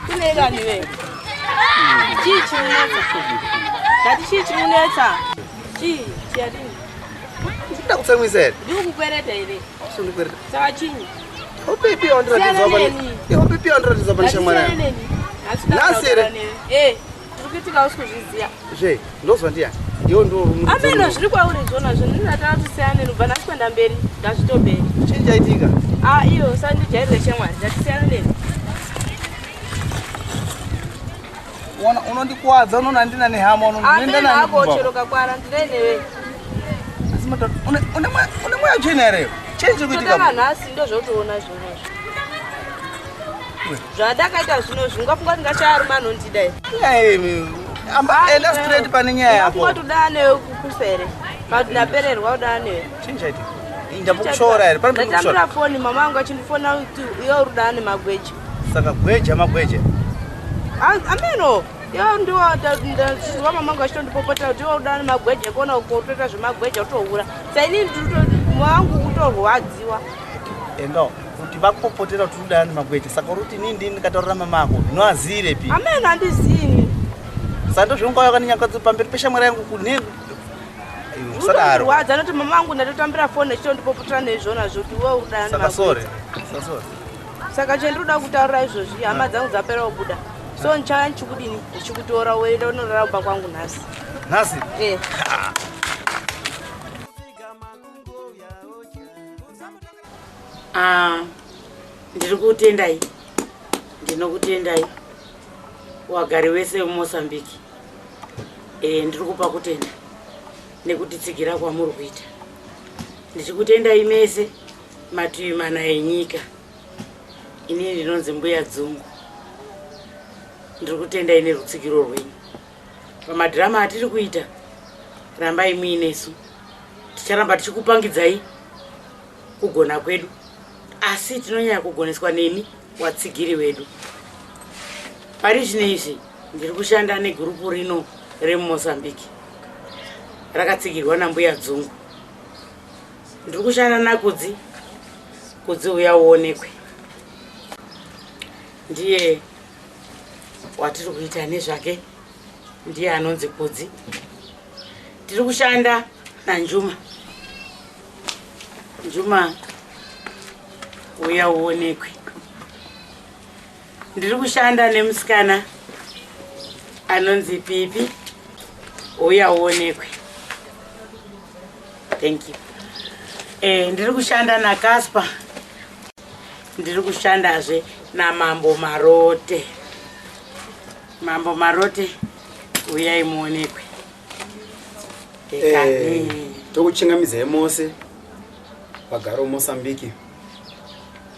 Kune kani we? Chii chinonetsa? Ndati chii chinonetsa? Chii chiyadini? Ndikuda kutsamwisa here? Ndikukukwereta here? Usandikwereta. Saka chinyi? Upipi wandiratidza Siyana pane. neni. Upipi wandiratidza pane shamwari yangu. Neni. Nhasi here? Eh, tiri kuitika usi kuzviziya. Zve, ndozwa ndiyani? Iwe ndiwo uri Ameno zviri kwauri zvona zvo ndinataka kusiyana neni ubva nhasi kuenda mberi ngazvitoperi. Chii chaitika? Ah, iyo usandijairire shamwari ndatisiyana neni. Uona unondikuwadza unoona handina nehama unoenda Ameno nani ako kumba? chero kakwara ndinei newe. Asi madhodha, une mweya tsvina here? Chii chiri kuitika? Totanga nhasi ndozvotoona zvonozvo. Zvandakaita zvino zvingafunga kuti ndingashaya arume anondida here? Nyaya imi. Amba enda straight pane nyaya yako. Ungafunga kuti udaa newe kukusa here? But ndapererwa udaa newe. Chii chaitika? Ndambokushora here? Pane Ndatambira ndambokushora. foni mama vangu achindifona kuti iwe uri udaa nemagweja. Saka gweja magweja. Ameno iwe ndiwo ndachizwa mama vangu achitondipopotera kuti iwe udaa nemagweja kuona uko utoita zvemagweja utohura. Sainini moyo wangu kutorwadziwa. Enda kuti vakupopotera kuti udaa nemagweja. Saka uri kuti inini ndini ndikataurira mama ako. Ndinoaziirepi? Ameno handizini. Saka ndozvaungauya wakandinyangadza pamberi peshamwari yangu kune usadaro. Utorwadza noti mama vangu ndatotambira foni achitondipopotera nezvona zvoti iwe udaa Saka sorry. nemagweja. Saka sorry. Saka chendinoda kutaurira izvozvi hama dzangu dzapera kubuda. So ndichauya ndichikudini ndichikutora woenda unorara kumba kwangu nhasi. Nhasi? Eh. Ah, ndiri kutendai ndinokutendai wagari wese wemozambique e, ndiri kupa kutenda nekutitsigira kwamuri kuita ndichikutendai mese mativi mana enyika inini ndinonzi mbuya dzungu ndiri kutendai nerutsigiro rwenyu pamadhirama atiri kuita rambai muinesu ticharamba tichikupangidzai kugona kwedu asi tinonyanya kugoneswa nemi watsigiri wedu pari zvino izvi ndiri kushanda negurupu rino remumozambique rakatsigirwa nambuya dzungu ndiri kushanda nakudzi kudzi uya uonekwe ndiye watiri kuita nezvake ndiye anonzi kudzi tiri kushanda nanjuma njuma uya uonekwe ndiri kushanda nemusikana anonzi pipi uya uonekwe thank you e, ndiri kushanda nacasper ndiri kushandazve namambo marote mambo marote uyai muonekwe Eh, tokuchingamidzai mose vagara vemozambique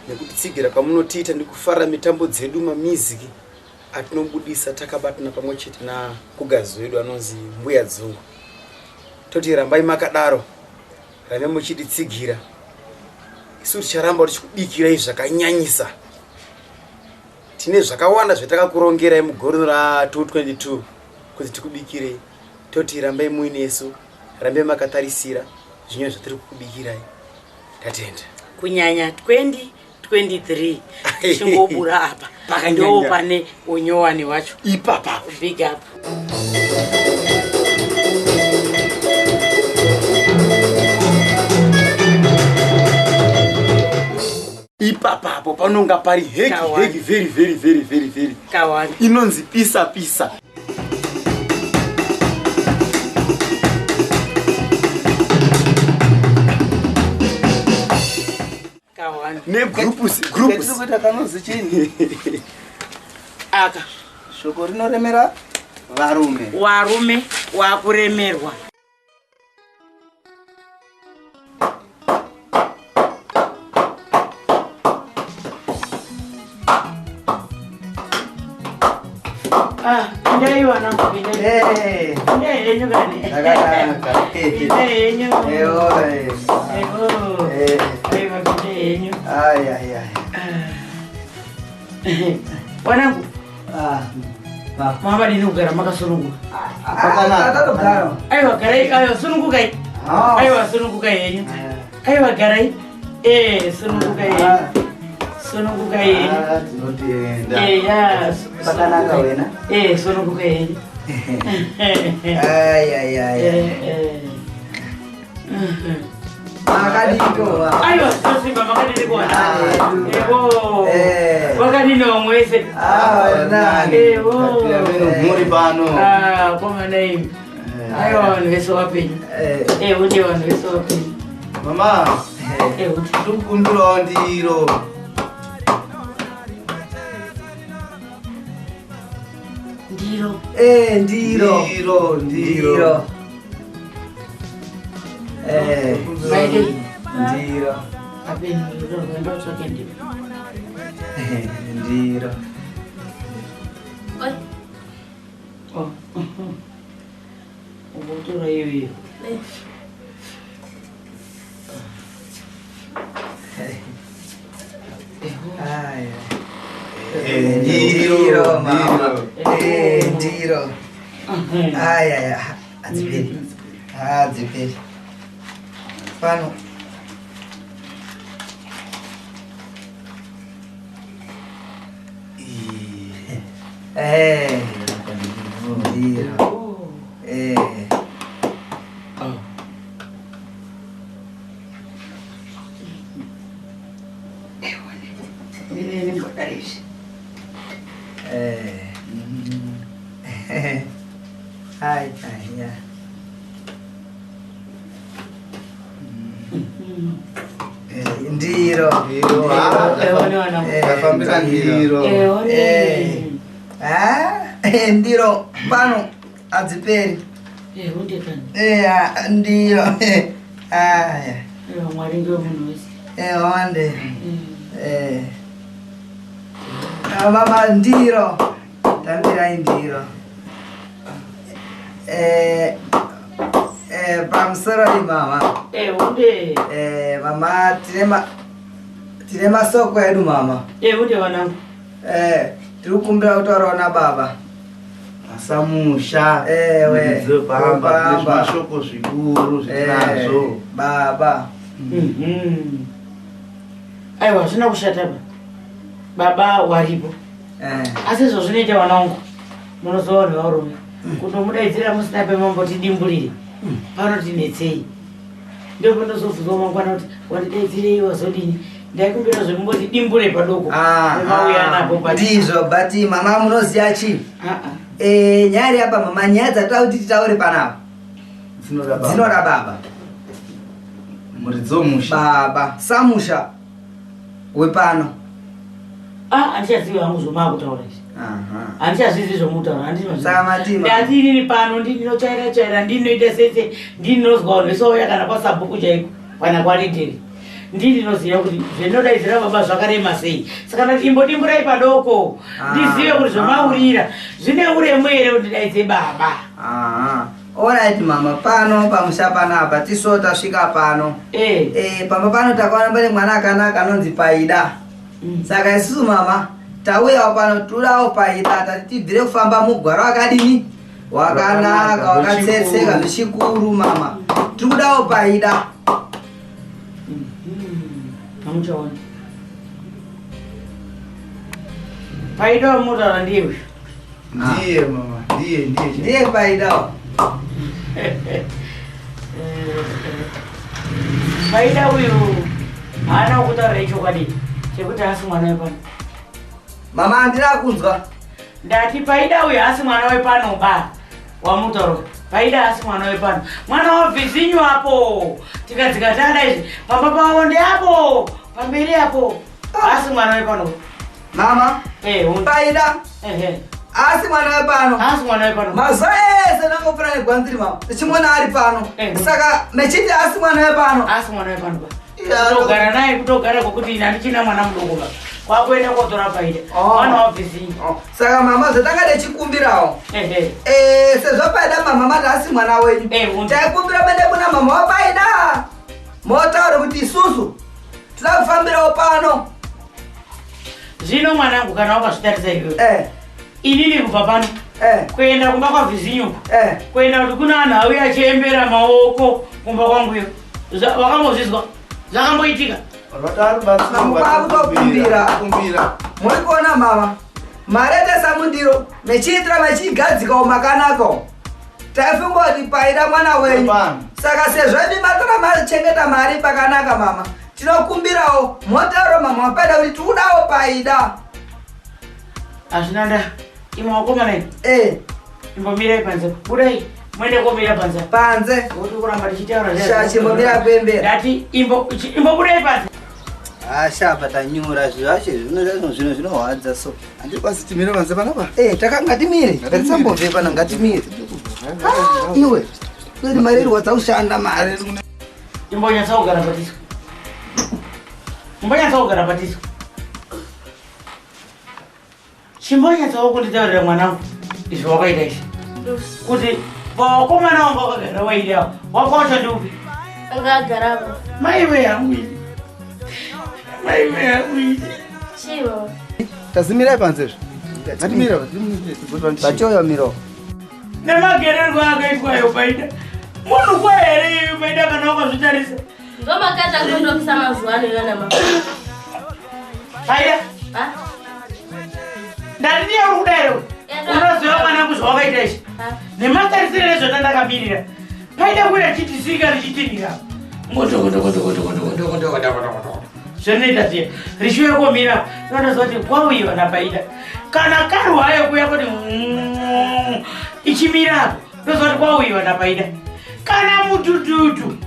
nekutitsigira kwamunotiita nekufarira mitambo dzedu mamiziki atinobudisa takabatana pamwe chete nakugazi wedu anonzi mbuya dzungu toti rambai makadaro rambai muchititsigira isu ticharamba tichikubikirai zvakanyanyisa tine zvakawanda zvatakakurongerai mugore ra 222 kuti tikubikirei toti rambai muinesu rambai makatarisira zvinyo zvatiri kukubikirai tatenda kunyanya 2023 tichingobura apa ndo pane unyowani hwacho ipapa big up ipapapo panonga pari heki Kawani. heki very very very very very kawani inonzi pisa pisa kawani negroups groups Katiri kuita kanonzi chini? aka Shoko rinoremera varume. warume wakuremerwa Ah, pindai vanangu pindai Eh, pindai henyu kani Zvakanaka. pindai henyu Eh, oi. Ego. Eh. Aiwa pindai henyu Ai, ai, ai. wanangu Ah, ah. mavadini kugara makasununguka Pakanaka. Tatogara. aiwa garai aiwa sunungukai Ah. aiwa sunungukai henyu aiwa garai e sunungukai henyu Ah. Sununguka yenyu. Ah, tinotenda. Eya. Pakanaka wena. Eh, sununguka yenyu. Ai ai ai. Eh, eh. Makadiko mama. Aiwa, tosimba makadini kuona. Ah, Ewo. Eh. Wakadini wamwese. Ah, nani. Ewo. Muri pano. Ah, komana imi. Aiwa, vanhu vese wapenyu. Eh. Ewo ndiye vanhu vese wapenyu. Mama, Ewo. tikukumbirawo ndiro. Ndiro. Eh, ndiro. Ndiro, ndiro. Ndiro. Eh, Maidei. ndiro. Apenyu, ndiro ndotsvake ndiro. Ndiro. Oh. Ubotora iyoyo. Ai. Eh, ndiro, Ndiro mama. ndiro. Eh, ndiro. Ai ai, hadziperi. Hadziperi. Pano. Eh, ndiro. Eh. Minene mbodai izvi. Eh. Ai, ai, ya. Eh, Ndiro. Ndiro, ah, Ewo newana. Eh, Tafambira ndiro. Ewo Eh. ne. Ah, eh, ndiro pano hadziperi. Ewo ndekani. Eh, ah, ndiro. Aya. Ewo Mwari ndiwe munhu wese. Eh, wande. Eh. Ah, mama ndiro. Tambirai ndiro. Eh, eh, pamusoro ni mama. Ewo nde. Eh, mama tine ma tine masoko edu mama. Ewo nde wanangu. Eh, tiri kukumbira kutaurawo nababa. Asamusha. Eh, we. Dzopamba, Pamba. zvimashoko zvikuru Eh, zvitinazvo. baba. Mhm. Aiwa, hazvina kushata ba. Baba waripo. Eh. Asi izvo zvinoita vana vangu. Munoziva vanhu varume. Kundomudaidzira musina pemamboti dimburire. Panotinetsei. Ndopandozobvunzwa mangwana kuti wandidaidzirei wazodini. Ndaikumbira zvemumboti dimbure padoko. Ah, Pemauya napo ah, but. ndizvo but mama munoziva chii? Ah ah. Eh, nyaya iri apa mama nyaya dzatoda kuti titaure panapa Dzinoda baba. dzinoda baba. Muridzi womusha. Baba samusha wepano. Ah, handichazivi hangu zvomaakutaura izvi. Aha. Handichazvizi zvomutaura handizvo. Saka matima. Ndati inini pano ndinochaira chaira ndinoita sese ndinozwa vanhu vese vauya kana kwasabhuku chaiko kana kwaridheri. Ndinoziva kuti zvinodaidzira baba zvakarema sei. Saka ndati imbodimburai padoko Ah, ndizive kuti zvomaurira zvine uremu here kuti ndidaidze baba. Aha. Alright mama, pano pamusha panapa tiso tasvika pano. Eh. Eh, pamba pano takaona pane mwana akanaka anonzi Paida. Mm. Saka isusu mama tauyawo pano todawo Paida tati tibvire kufamba mugwara wakadini wakanaka Wakanaka, wakatsetseka zvichikuru. zvichikuru mama. Tiri kudawo Paida. Hamuchaona. Paida wamutaura ndiye uyu. Ndiye mama, ndiye ndiye. Ndiye Paidawo. Paida uyu haana kutaura chokwadi chekuti haasi mwana wepano. Mama handina kunzwa. Ndati Paida uyu haasi mwana wepano ba wamutaura. Paida haasi mwana wepano. Mwana wabvizinyu apo. Tikadzika tada izvi pamba pavo ndeapo pamberi apo. Haasi mwana wepano. Mama Eh, Paida ehe. asi mwana wepano. Haasi mwana wepano. Mazuva ese ndangopfuura negwanziri mama tichimuona ari pano. Eh. Saka mechiti asi mwana wepano. Haasi mwana wepano ba. Iya, Kutogara naye kutogara kwekuti ini handichina mwana mudoko ba. Kwakuenda kotora Paida. Oh. Mwana wabvizinyu. Oh, Saka mama zvatanga tichikumbirawo. Ehe. Eh, sezvo Paida mama mati asi mwana wenyu. Eh, Taikumbira mende kuna mama waPaida. Motaura kuti isusu tinoda kufambirawo pano. Zvino mwanangu kana wakazvitarisa iwewe. Eh, Inini kubva pano eh, kuenda kumba kwavhizinyu eh. kuenda kuti kuna anhu auya achiembera maoko kumba kwanguyo. Wakambozvizwa? Zvakamboitika? Mamukwaakutokumbira. Muri kuona mama, maretesa mundiro mechiitira mechigadzikawo makanaka. Taifunga kuti paida mwana wenyu. Saka sezvo imi matora machengeta mari pakanaka mama, tinokumbirawo motauro mama paida kuti tikudawo paida. Hazvina nda imwe wakomana imi. Imbomirai panze. Budai muende komira panze. Panze. Kuti kuramba tichitaura Sha, chimbomira kuembera. Ndati imbobudai panze. Ashapa tanyura zvacho zvino zvinorwadza so. Handikwanisi timire panze panapa? Takanga timire. Ngatisambobve pano ngatimire. Iwe. Kweli mari irwadza kushanda mari. Imbonyatsa kugara patiswa. Imbonyatsa kugara patiswa. Chimbonyatsawo kunditaurira mwanangu izvi wakaita izvi. Kuti vakomana wanga wakagara wairi avo wako wacho ndiupi? Angagarapo. Maiwe yangu ini. Maiwe yangu ini. Chii baba? Tazimirai panze izvi. Ngatimire Pachoyo miro. Nemagererwo akaitwayo paida. Munhu kwa here iyu paida kana wakazvitarisa? Ndomakata kundokisa mazuva ano yona mama. Paida. Ha? Ndati ndiye uri kuda here? Unoziva mwanangu zvawakaita izvi. Nematarisiro ezvatandakamirira. Paida kuya chitisika richitinhira. Ngotokotokotokotokotokotokotokoto. Zvinoita zviya. Richiuya komira. Unotoziva kuti kwauyiwa naPaida. Kana karwayo kuya kuti ichimira apo. Unoziva kuti kwauyiwa naPaida. Kana mudhudhudhu.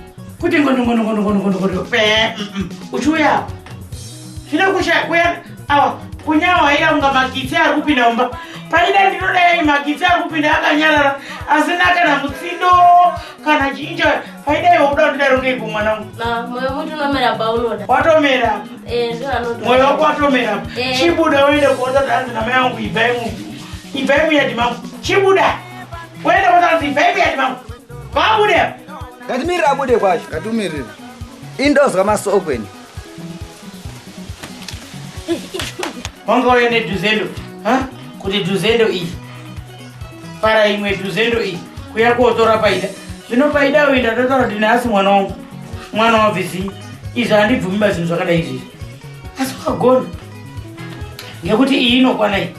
Kuti ngonongonongonongonongono pe uchiuya apo. Zvino kuya awa kunyawa ira kunga magitsi ari kupinda mumba. Paida ndinodai magitsi ari kupinda akanyarara asina kana mutsindo kana chinja. Paida iwe uda kundidaro ngeiko mwanangu? Ma, moyo muti unomera paunoda. Watomera. Ndio anotoda. Moyo wako watomera. Chibuda uende kuona kuti hanzi namai vangu ibvai mu. Ibvai muyadhi mangu. Chibuda. Uende kuona hanzi ibvai muyadhi mangu. Vabude. Ngatimirire abude kwacho. Ngatimirire. Indozwa masoko eni. Wanga uye nedhuzendo. Ha? Kuti dhuzendo iyi. Para imwe dhuzendo iyi. Kuya kotora Paida. Zvino Paida uyu ndatotaura kuti nhasi mwana wangu. Mwana wabvisi. Izvi handibvumi ba zvinhu zvakadai izvizvi. Asi wakagona. Ngekuti iyi inokwana iyi.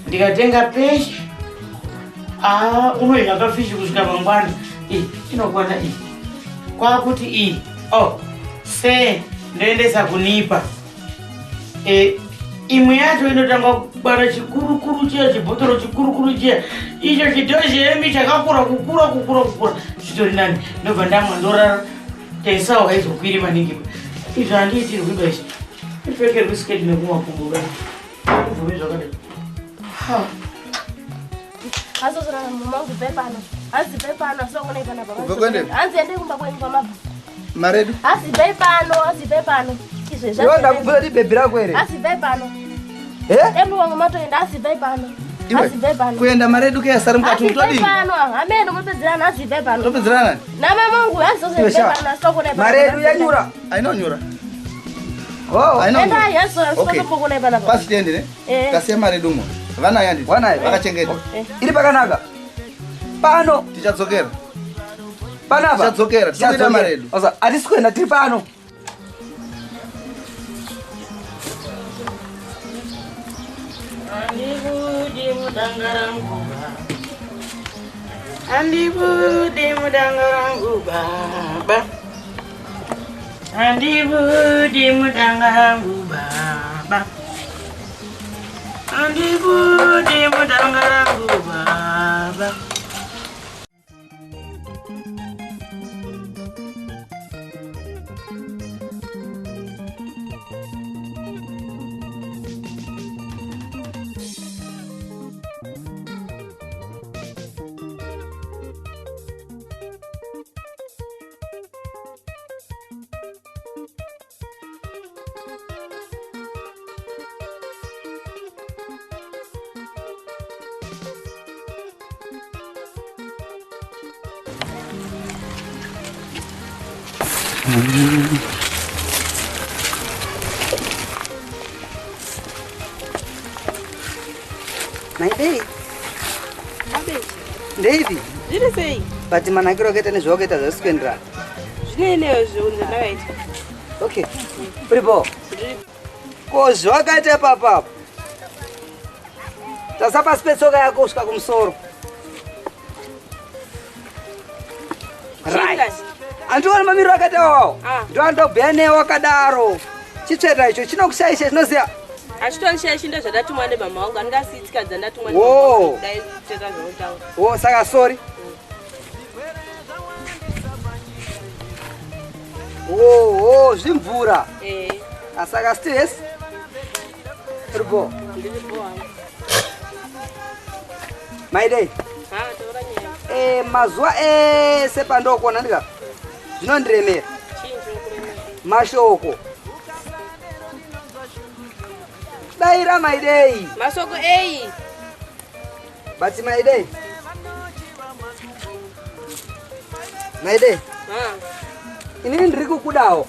Ndikatenga peshe. Unoidya kafishi kusvika mangwana. Iyi inokwana iyi. Kwakuti iyi. Oh, se ndoendesa kunipa. Imwe yacho inotanga kubara chikurukuru chiya, chibhotoro chikurukuru chiya. Icho chidhozhemi chakakura kukura kukura kukura. Zvitori nani. Ndobva ndamwa ndorara. Taisawo haizokwiri maningi. Izvo handiitirwi ba izvi. Ipfekerwi siketi nekumakumbo ba. Ubvumi zvakadai. Ha. Azozorana mumangu bve pano. Hanzi bve pano asina kuona ipana baba. Kubva kuende? Hanzi ende kumba kwenyu kwamabva. Maredu? Hanzi bve pano, hanzi bve pano. Izvo Iwe ndakubvira kuti bhebhi rako here? Hanzi bve pano. Eh? Emi wangu matoenda hanzi bve pano. Iwe, Hanzi bve pano. kuenda maredu ke asari mukati Hanzi bve todini? pano. Hameno mupedzerana hanzi bve pano. Topedzerana? Namama wangu hanzi Iwe bve sha. pano asina kuona ipana. Maredu yanyura. Ainonyura. Oh. Ainonyura. Endai hanzi asina Okay. kuona ipana. Pasi tiende ne? Tasiya maredu umo. Vanayo handiti? Vanayo. Vakachengeta. Iri pakanaka. Pano. Tichadzokera. Panapa. Tichadzokera. Tinokuita maredu. Oza, hatisi kuenda tiri pano. Handibudi mudanga rangu baba. Handibudi mudanga rangu baba. Handibudi mudanga rangu baba. Handibudi mudanga rangu baba. Maidei. Ndeipi? Zviri sei? But manakiro akaita nezvawakaita zvasikuenderana. Zvinei newe zviunze ndakaita. Okay, uripo. Ko zvawakaita ipapo apo, tasa pasi petsoka yako kusvika kumusoro. Right, handioni mamiriro akaita wawo. Ah. Ndoandobhuya newe wakadaro. Chitsveta icho chinokushaisha, chinoziya. Achitonishaisha, ndo zvadatumwa nemama wangu, andingasiyi tsika dzandatumwa. Wo. Dai kutsveta zvaunotaura. O, saka sorry. O, zvimvura. Eh. Saka still yes, uripo. Ndiripo wangu. Maidei. Ha, taura nyaya. Mazuva ese pandokuona ndika zvinondiremera. Chii chinokuremera? Mashoko. Daira, Maidei. Masoko ei? But Maidei, Maidei, Ha. inini ndiri kukudawo.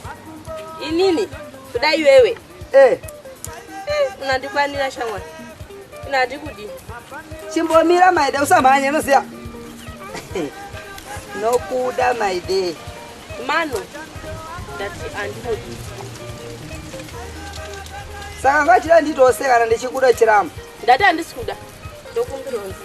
Inini kuda iwewe? Eh. Eh, unandikwanira shamwari, ina handikudi. Chimbomira Maidei, usamhanye. Unoziya nokuda, Maidei. Mano, ndati handimudi. Saka ngachida nditose kana ndichikuda chiramba. Ndati handisi kuda, ndokumbirwa nzi.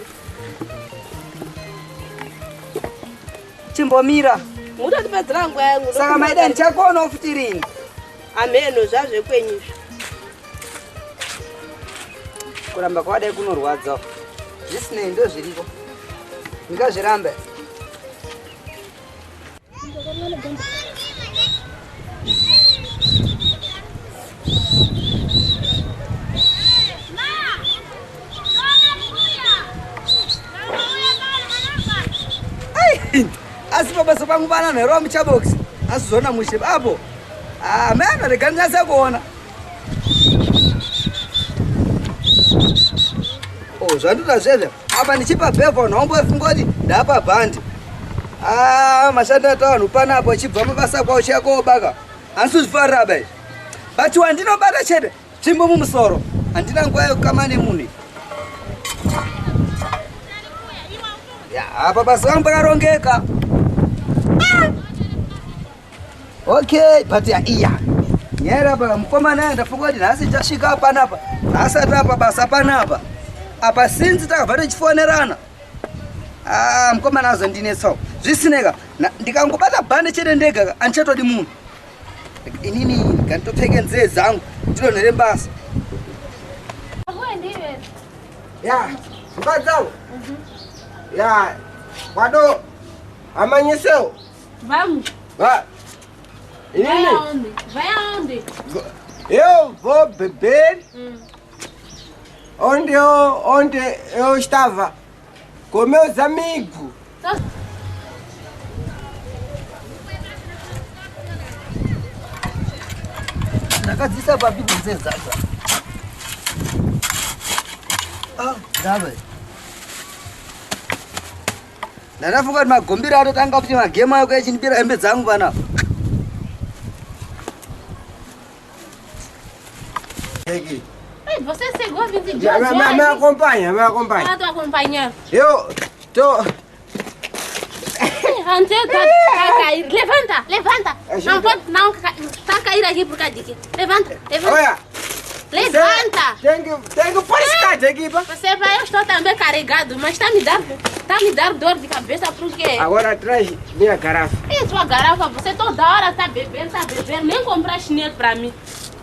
Chimbomira. Mutondipedzera nguva yangu. Saka Maidei, ndichakuonawo futi rini? Ameno, zvazvekwenyu izvo. Kuramba kwadai kunorwadza. Zvisinei, ndo zviriko, ndingazvirambe. Ai, asi pabasa pangu pana nherwa muchabokisi, asi mushe apo meno rega ndinase kuona. O, zvandoita zvezve apa ndichipa bhevha nhaumbofunga kuti ndapa bhandi. Mashandi ata vanhu panapo achibva mabasa kwavo chiya koobaka, handisi kuzvifarira ba izvi. But wandinobata chete tsvimbo mumusoro, handina nguva yekukama nemunhu. Ya, apa basa vangu pakarongeka. Okay, but ya iya nyaya apa mukomana, ndafunga kuti nhasi chasvika panapa, nhasi ati apa basa panapa apa sinzi takabva tichifonerana. Ah, mukomana azondinetsawo. Zvisineka, ndikangobata bhande chete ndega, handichatodi munhu inini. Nganditopfeke nzee dzangu, ndidonhere basa. Ya, mukadzi ya kwado amanheceu. Vamos. Vai. Vai Inini, aonde? Vai aonde? Eu vou beber Hum. onde eu estava com meus amigos. Só Ndakadzisa papi nzee dzacho? Ah, ndave ndakafunga kuti magombiro atotanga kuti magemu ako echindibira hembe dzangu panapa. Aqui. Ei, você chegou 22 Me, me, me horas. acompanha, me acompanha. Ah, tu acompanha. Eu tô. Antes tá cair. Levanta, levanta. Não pode, não, tá cair aqui por causa de quê? Levanta, levanta. Olha. Levanta. Tem que pôr esse aqui, pá. Você vai, eu estou também carregado, mas tá me dando dor de cabeça por quê? Agora traz minha garrafa. E sua garrafa, você toda hora tá bebendo, tá bebendo, nem comprar chinelo pra mim.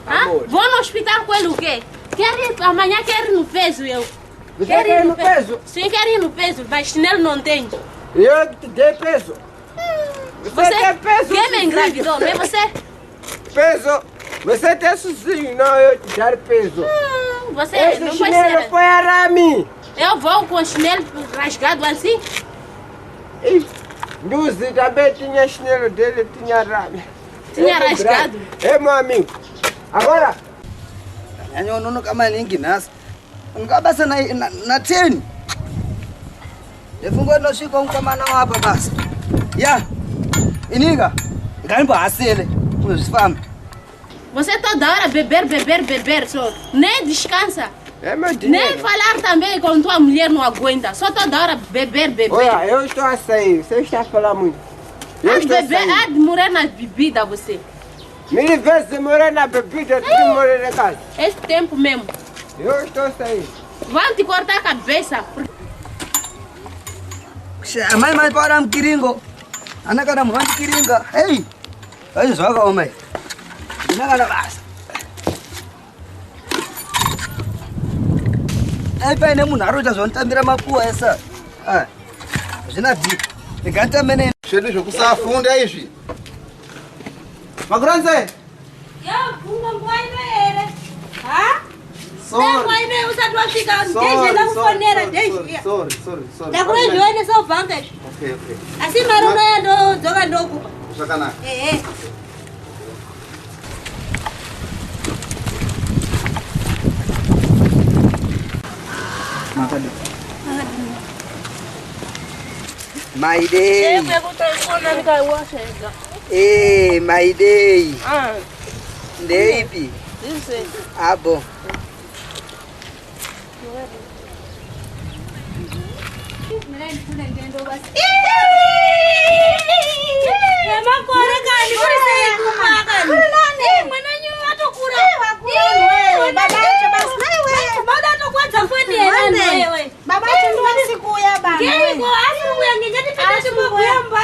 Hã? Amor. Vou no hospital com ele o quê? Quero ir, amanhã quero ir no peso eu. Você quer ir no peso? Sim, quero ir no peso, mas chinelo não tenho. Eu que te dei peso. Você tem peso? Quem me engravidou, não é você? Peso. Você tem sozinho, não, eu te dar peso. Você Esse não pode chinelo ser. foi arame. Eu vou com o chinelo rasgado assim? Ih, Nduzi também tinha chinelo dele, tinha arame. Tinha É rasgado? É, meu amigo. Agora, Nyanyononoka maningi nhasi, ndingabasa na 10. Ndifunga ndosvika mukomana wapa basa. Ya, inika ngandimbohasele kuzvifamba. Você toda hora beber, beber, beber, só. Nem descansa. É meu Nem dinheiro. falar também com tua mulher não aguenta. Só toda hora beber, beber. Olha, eu estou a sair. Você está a falar muito. Eu Há de estou a beber, sair. há de morrer na bebida você. Mil vezes morar na bebida do que morar na casa. Esse tempo mesmo. Eu estou saindo. Vão te cortar a cabeça. Amai mai para mukiringo. Ana kana munhu wandikiringa. Hei. Ai zvakaoma izvi. Ndina kana basa. Ai paine munhu ari kuita zvonotambira makuwa ese. Ah. Zvina dhii. Rega nditambe nei. Zvedu zvekusafunda izvi. Makuranze. Yabvuma nguva ino here? Ha? Sorry. Nguva ino usati wasvika Sorry, ndeje ndakufonera sorry, ndeje. Sorry, sorry, sorry. Ndakuvezvionesa ubvanga izvi. Okay, okay. Asi mari unoya ndodzoka ndokupa. Zvakanaka. Ehe. Makadii. Maidei. Kuona ndikaiwasha ega. Eh, maidei. Ah, Ndeipi? isso. Abo. Makore kani kuri sei kumba kani? Mwana wenyu atokura. Baba atokwadza foni here wewe. Baba acho ndiwasi kuuya bana. Keiko asi kuuya ngenyati pete chimboyamba.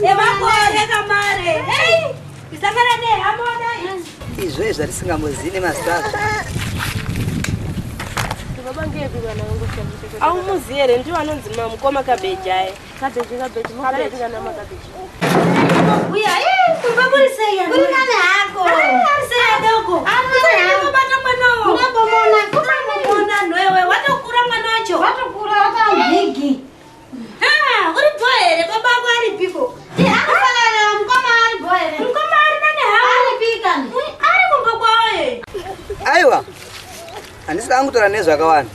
Emakore kamare. Hey! Isangana nehama wadai. Izvo izvi zvatisingambozivi nemazita azvo. Aumuzivi here ndiwo anonzi mukoma kabeji aya. Cabbage, cabbage. Mugare kana makabeji. Uya, kumba kuri sei yani? Kuri nani hako? Ari sei adoko? Ari nani hako? Kubata mwana wo. Unambomona. Unambomona nwewe, watokura mwana wacho. Watokura watamubhigi. Ha, uri bho here baba ako aripiko? Akafanana mukoma ari bho here. Mukoma ari nani hako? Aripika. Ari kumba kwawo. Aiwa. Handisi kutora nezvakawanda.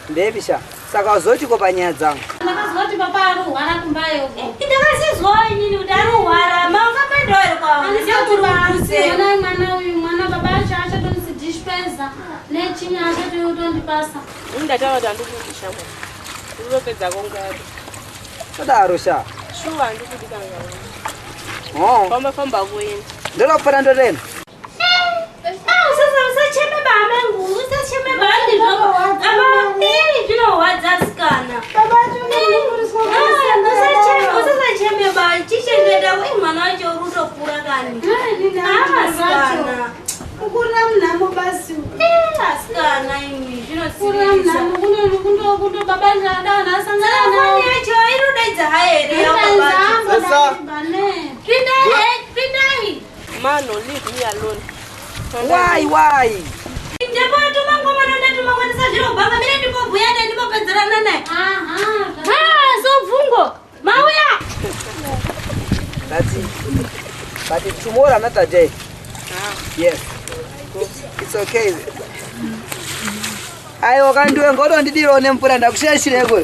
Ndeipi sha? Saka uzotiko panyaya dzangu. Ndakazwa kuti baba arorwara kumbayo. Ndakasizwawo inini kuti arorwara. Maungapendawo here kwawo? Ona mwana uyu mwana baba acho achatonisi dispenser nechinyi achatotondipasa. Ndataura kuti handikudi shamwari. Ndinopedza kongari. Todaro sha. Shuwa handikudi kana. Oh. Famba famba kuenda. Ndoda kupfana ndotenda. Usacheme baba angu, usacheme baba ndizvo. Ama zvinorwadza asikana. Baba acho Usacheme, usacheme ba, chichengeta we mwana wacho uri kutokura kani. Asikana. Kukurira munhamo basi. Asikana imi, Kura zvinosiririsa. mnamo kuno kundo kundo baba ndada asangana Saka nawo. foni yacho iri kudaidza hayo here yababa acho? Sasa. Pindai, pindai. Mano, leave me alone. Why why? Ndepotuma ngomana ndatumakwanisa zviro bhanga mire ndipobhuya naye ndipopedzerana naye. Aha. Ha, sobvungo. Mauya. But tomorrow another day. Yes. It's okay. Aiwa kandiwe ngotondidirawo nemvura ndakushayishireko.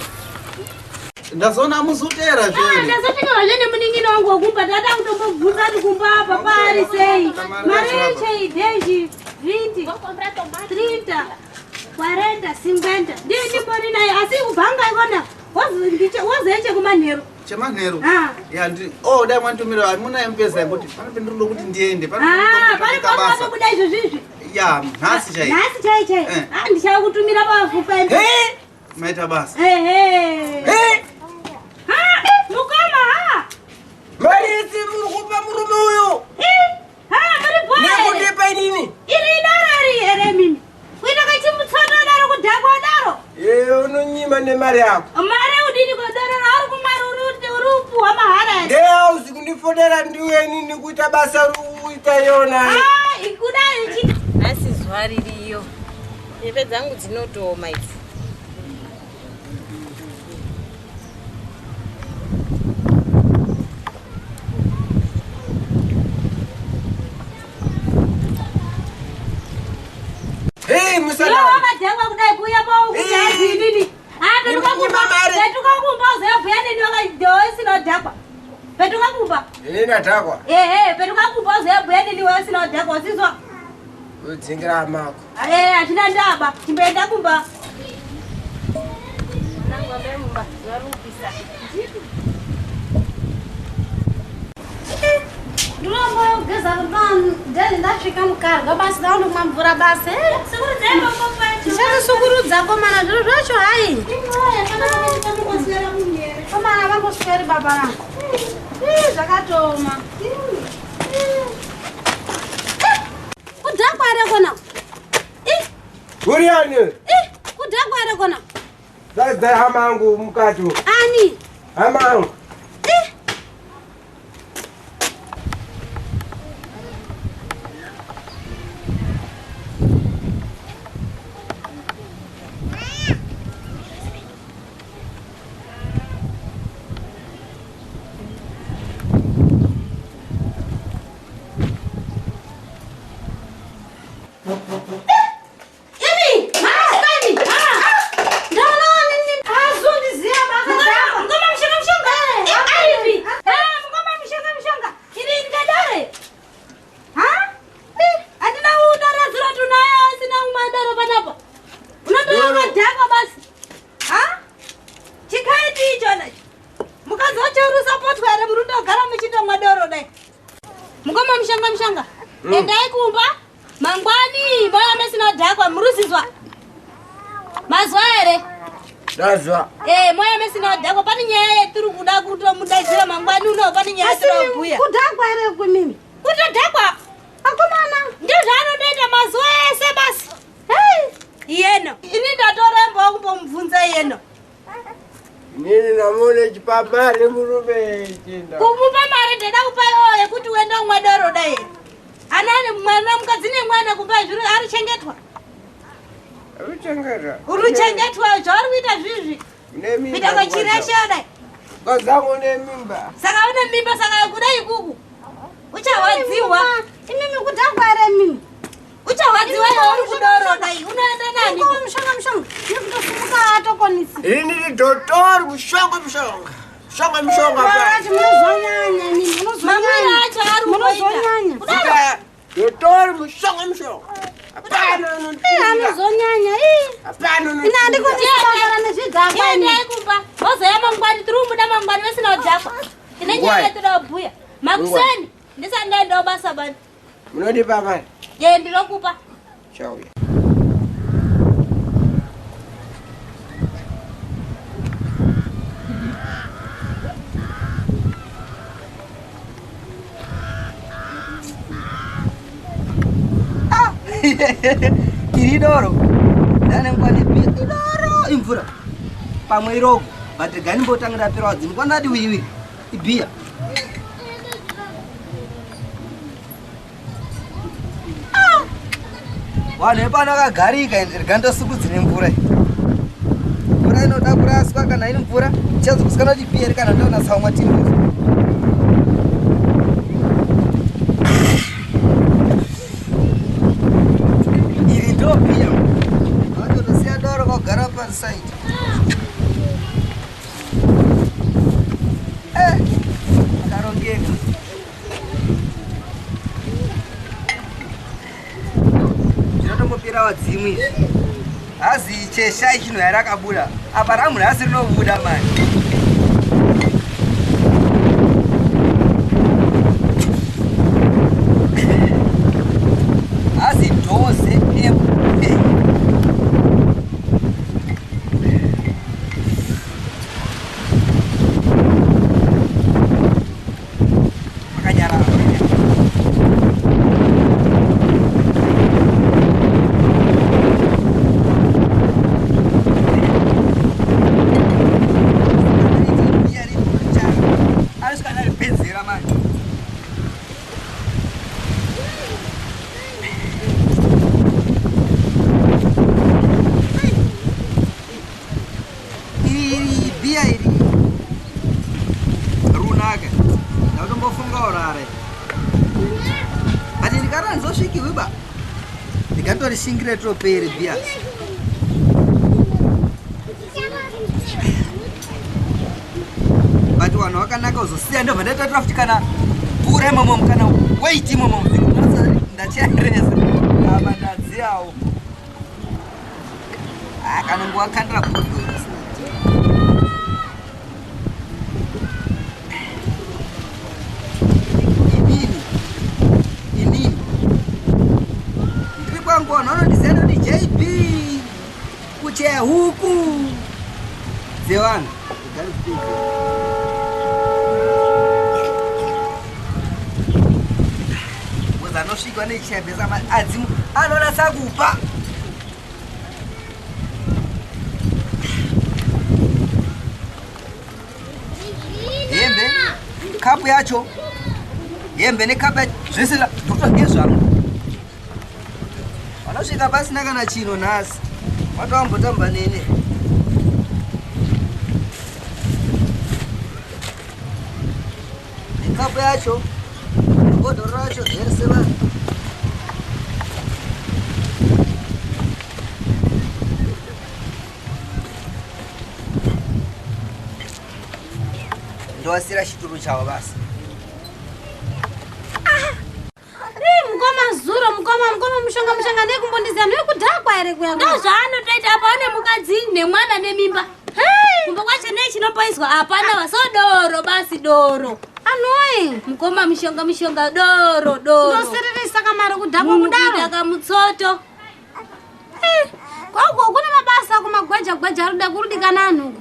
Ndazoona muzutera zvere. Ndazosvika vazve nemunin'ina wangu wekumba ndada kutombobvunza kuti kumba apa paari sei. Mari yechei dheji 20 30 40 50 ndiyo ndimbori nayo asi kubhanga ikona wozoeche kumanheru. Chemanheru. Ah. Ya ndi oh dai mwanditumira hamuna M-Pesa yekuti pane pendinoda kuti ndiende pane Ah, pari pendinoda basa. panobuda izvo zvizvi. Ya nhasi chai. Nhasi chai chai. Eh. Ah, ndichakutumira pafupa Hey! Maita basa. Ehe. Hey! Ha, mukoma ha. Mari idzi muri kupa murume uyu. Ha, muri bho here. Nekundipa inini. Iri idoro iri here mimi. Kuita kachimutsondo daro kudhakwa daro. Ye unonyima nemari yako. Mari udini kodoro rauri kumwa uri kupuhwa mahara here. Ndeyauzi kundifonera ndiwe inini kuita basa ruita yona. Ah, ikuda ichi. Nhasi zuva ririyo. Nyembe dzangu dzinotooma idzi. Hey, Iwe musadaro. wakadhakwa kudai kuuya paukuti hanzi inini. Ah, petuka kumba. Petuka kumba uzobhuya neni wakadhowa isina kudhakwa. Petuka kumba. Ini ndadhakwa. Ehe, petuka kumba uzobhuya neni wasina kudhakwa usizwa. Udzingira mako. Eh, hazvina ndaba. Chimboenda kumba. Ndinombogeza ndani ndasvika mukarwa basi ndaondomwa mvura basi. Ndichatosukurudza komana zviro zvacho hai. Komana vangosweri baba vangu. Zvakatooma. Kudhakwa here kona? Uriani? Kudhakwa here kona? Zadzai hama yangu mukati. Ani? Hama yangu. Mukoma Mushonga, endai kumba mangwani moya mesina dhakwa muruzizwa mazwa here? Ndazwa. Moya mesina dhakwa pane nyaya yetiri kuda kutomudaidzira mangwani uno pane nyaya yetirobhuya. Kudhakwa here kwimimi? Kutodhakwa akomana ndizvaanotoita mazuva ese basi. Iyeno ini ndatorembawo kumbomubvunza iyeno. Nini namone chipa mari murume chinda. Kumupa mari ndeda kupa iwowo yekuti uende umwe doro dai. Anani mwana mukadzi nemwana kumba zviri arichengetwa. Ruchengeta. Uruchengetwa zvauri kuita zvizvi. Nemimba. Kuita kwachireshe dai. Kazangu nemimba. Saka une mimba saka kudai ikuku. Ucharwadziwa. Imimi kudhakwa here imimi? Ucharwadziwa iwe uri kudoro dai. Unoenda nani? Mushonga mushonga. Nekutofuka atokonisi. Ini ndi dotori mushonga mushonga. Mushonga mushonga. Vacho munozonyanya imimi. Mamwira acho ari Munozonyanya. Kudaro. Dotori mushonga mushonga. Hapana unotira. Anozonyanya. Hapana Ina andikundisangana nezvidhakwa imi. Endai kumba. Mozoya mangwani tiri kumuda mangwani vesina kudhakwa. Tine nyaya yatoda kubhuya. Makuseni ndisati ndaendawo basa bani. Munodipa mari? Ye ndinokupa. Chauya. Iri doro ndanengwani idoro imvura pamwe irogo but regai ndimbotangira pera wadzimu kwandati wiriwiri ibhiya. Vanhu vepano vakagarika rega ndosukudzi nemvura iyi. Mvura inoda kuraswa kana iri mvura tichazokusikana kuti ibhiya iri kana ndaona tsaumwa timbuzi. Iri ndo bhiya. Vatotosiya doro vogara pasaidi. Akarongeka. Zvinotombopera wadzimu izvi. Hazi cheshai chinhu here rakabuda. Apa ramunhu hasi rinobuda mani. Hazi dhoze M. Makanyarara. Anosvika naripedzera manje. Iri bhiya iri runaka. Ndakutombofunga urare. But ndikara ndizosvikiwi ba. Ndikatorishingire topere bhiya. But vanhu vakanaka uzosiya ndobva ndaitatura futi kana mvura imomo kana wait imomo ndachiaresa apa ndadziyawo. Kana nguva kandira bhodho. Idini. Kucheya huku dzevanhu. Anosvikwa nechichembesa adzimu anonasa kupa. Hembe, kapu yacho, hembe nekapu yacho, zvese ndokutogezvangu. Vanosvika pasina kana chino nhasi, watowambotamba nene. Nekapu yacho, bhodhoro racho zvese vanhu. Ndowasira chituru chavo basi. Mukoma zuro, mukoma mushonga nekumbondiziya nekudhakwa here kuya. Ndozvaanotoita apa ane mukadzi nemwana nemimba. Kumba kwacho nechinopoiswa hapana vasodoro basi doro. Anoi. Mukoma mushonga doro. Ndosiririsa kamari kudhakwa kudaro. Kuita kamutsoto. Kwako kuna mabasa kumagweja gweja arikuda kurudikana anhu.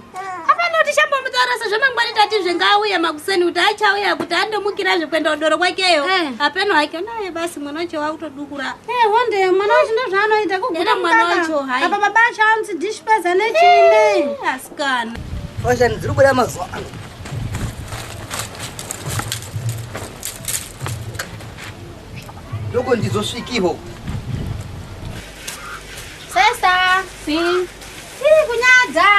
Hapana kuti shambomutaura sezvo mangwani tatizve ngaauye makuseni kuti achauya kuti andomukirazve kuenda kudoro kwakeyo. Hapeno hake naye basi mwana wacho wakutodukura. Honde mwana wacho ndozvaanoita kuguta mwana wacho hai. Apa baba acho anzi dishpeza nechine. Asikana. Fashani dziri kubuda mazuva ano. Ndoko ndizosvikiho. Sesa. Sim. Iri kunyadza.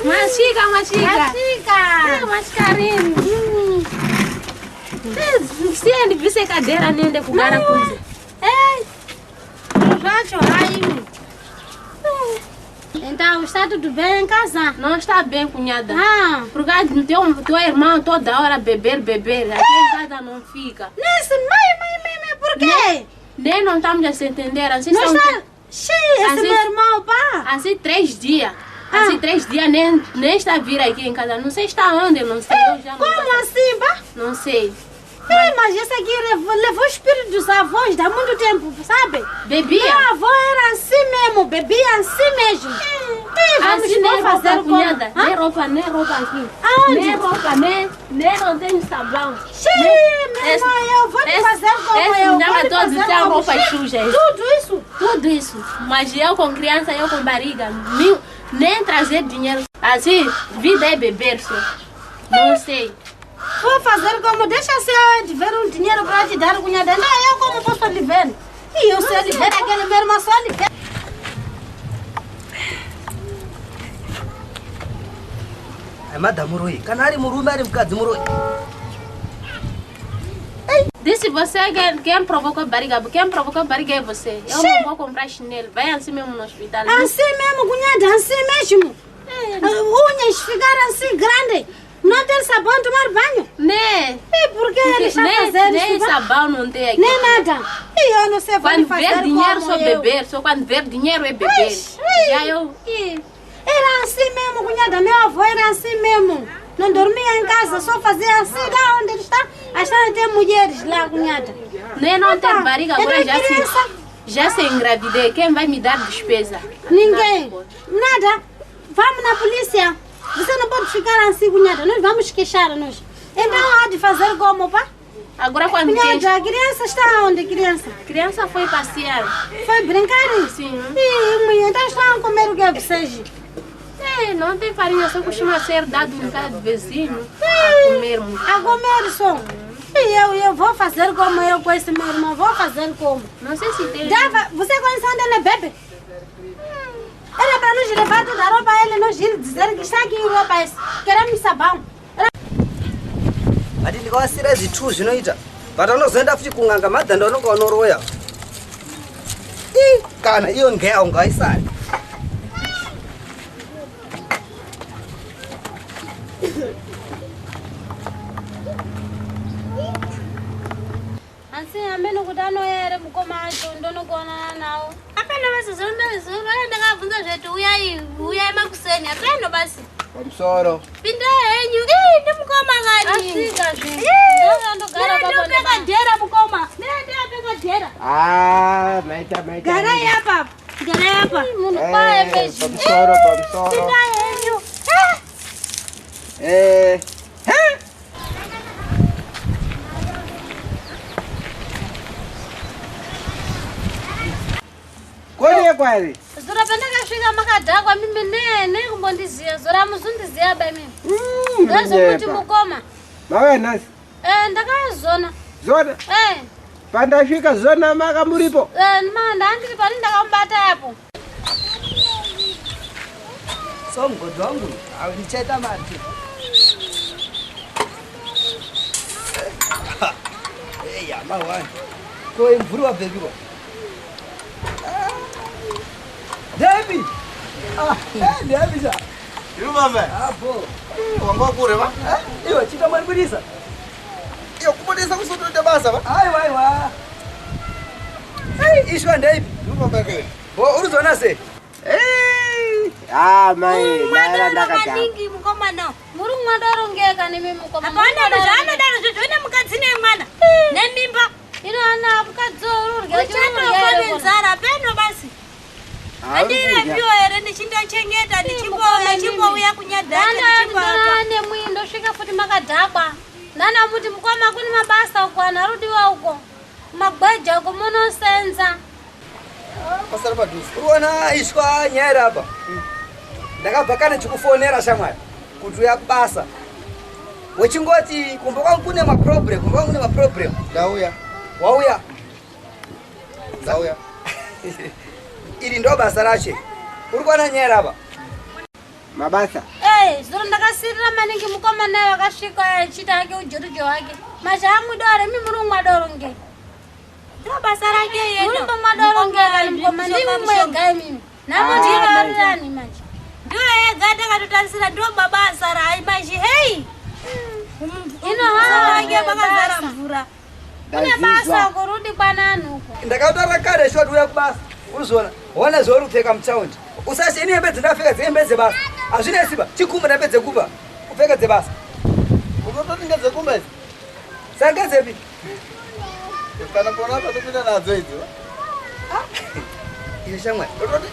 Masvika. Masvika. Masvika rini. Siye ndibvise kadhera niende kugara kunze. Zvacho haimwe. Então, está tudo bem em casa? Não está bem, cunhada. Por causa do teu irmão toda hora beber. Aqui em casa não fica. Nesse, mãe, por quê? Nem não estamos a se entender. Assim não são... está... Sim, esse meu irmão, pá. Assim 3 dias. Assim 3 dias nem está a vir aqui em casa. Não sei está onde, não sei. Eu já não Como assim, pá? Não sei. Mas esse aqui levou o espírito dos avós há muito tempo, sabe? Bebia? Meu avô era assim mesmo, bebia assim mesmo. Vamos assim, nem fazer roupa, cunhada. Nem roupa aqui. Aonde? Nem roupa, nem não tem sabão. Sim, meu irmão, eu vou te fazer como eu. Vou te fazer como roupa suja. Tudo isso? Tudo isso. Mas eu com criança, eu com barriga, nem trazer dinheiro. Assim, vida é beber só. Não sei. Vou fazer como? Deixa se eu tiver um dinheiro para te dar, cunhada. Não, eu como posso lhe ver? E eu se lhe ver aquele meu irmão só lhe ver. Madam muroi, kana ari murume ari mukadzi muroi. Disse você quem provocou barriga, quem provocou barriga é você. Eu não vou comprar chinelo, vai assim mesmo no hospital. Assim mesmo, cunhada, assim mesmo. Unhas ficaram assim grandes. Não tem sabão tomar banho? Nem. E por que ele está fazendo Nem sabão não tem aqui. Nem nada. E eu não sei quando fazer ver dinheiro só eu. Beber, só quando ver dinheiro é beber. Já eu... Era assim mesmo, cunhada, meu avô era assim mesmo. Não dormia em casa, só fazia assim lá onde ele está. A história tem mulheres lá, cunhada. Nem não tem barriga, agora já se engravidei. Quem vai me dar despesa? Ninguém. Nada. Vamos na polícia. Você não pode ficar assim, cunhada. Nós vamos queixar, nós. Então há de fazer como, pá? Agora quando cunhada, a criança está onde, criança? Criança foi passear. Foi brincar? Sim. E então estão a comer o que vocês? Não tem farinha, só costuma ser dado em casa de vizinho. A comer. A comer só. E eu vou fazer como eu com esse meu irmão, vou fazer como? Não sei se tem. Dava, você conhece onde ele bebe? Era para nos levar toda a roupa, ele nos ir dizer que está aqui roupa esse. Queremos sabão. Ati ndikawasira zvithu zvinoita. But anozoenda futi kun'anga madhanda anonga anoroya. Kana iyo ngeya ungaisari. Asi amene kuti anouya here mukoma acho ndonokuonana nawo. Apeno basi zuro ndakabvunza zvetu uyai makuseni apeno basi. Pamusoro. Pinda henyu. Ndi mukoma kani. Asvika zve. Ndogara papo dhera mukoma. Mira ndapeka dhera. Ah, maita. Garai apa. Garai apa. Munhu kwaye peji. Pamusoro, pamusoro. Pindai henyu. Eh. Kone kwari. Zura pandakasvika makadhakwa mimi nene kumbondiziya. Zura muzundiziya ba mimi. Ndazokuti mukoma. Mauya nhasi. Eh, ndakazona. Zona. Eh. Pandasvika zona maka muripo. Eh, ma ndandiri pani ndakamubata apo. So mugodhi wangu ndichaita mati. Eya mawani. Ko imvuri wabvepi kwa? Debi. Ah, Debi sa. Iri baba. Apo. Wanga wakure va? Iwe chita mwanibudisa. Iyo kubudisa kusotoita basa va? Aiwa aiwa. Ei, ishwa ndeipi? Iri baba ke. Bo uruzoona sei? Ah, mai, ndaira Mwadoro ndakadhakwa. maningi mukomana. Muri mwadorongeka nemi mukoma. Hapana zvaanodaro zvozvo une mukadzi nemwana. Nemimba. Ino ana mukadzi ururya Uchatofa nenzara peno basi. Handirapiwa here ndichindochengeta ndichimbouya kunyadhaka ndichimbouya. Nemwi ndosvika futi makadhakwa. Ndanamuti mukoma kune mabasa uko anhu arudiwa uko. Kumagweja uko munosenza. Pasara padhuze. Uruona ishwa nyaya iri apa. Ndakabva kane chikufonera shamwari kuti uya kubasa. Wechingoti kumba kwangu kune maproblem, kumba kwangu kune maproblem. Ndauya. Wauya. Ndauya. Iri ndo basa rache. Uri kuona nyaya iri apa? Mabasa. Eh, zuro ndakasirira maningi mukoma naye wakasvika achiita hake ujorujo hwake. Mazha amudore mi muri mwadorongeka. Ndo basa rake yena. Muri mwadorongeka mukoma ndimi mwega imimi. Namutirorirani manje. Ndiyo yega takatotarisira ndo baba asara ai maji hei. Ino Musoro wake makazara mvura. Kune basa uko rudi kwananhu uko. Ndakataura kare shoti uya kubasa. Uruzoona. Ona zvauri kupfeka mutaundi. Usashe ini hembe dzandapfeka dzihembe dzebasa. Hazvinesi ba. Chikumba ndambe dzekuba. Kupfeka dzebasa. Unototi ngedzekumba idzi? Saka ngedzepi? Kana pona apa topinda nadzo idzi. va? Iyo shamwari. Unototi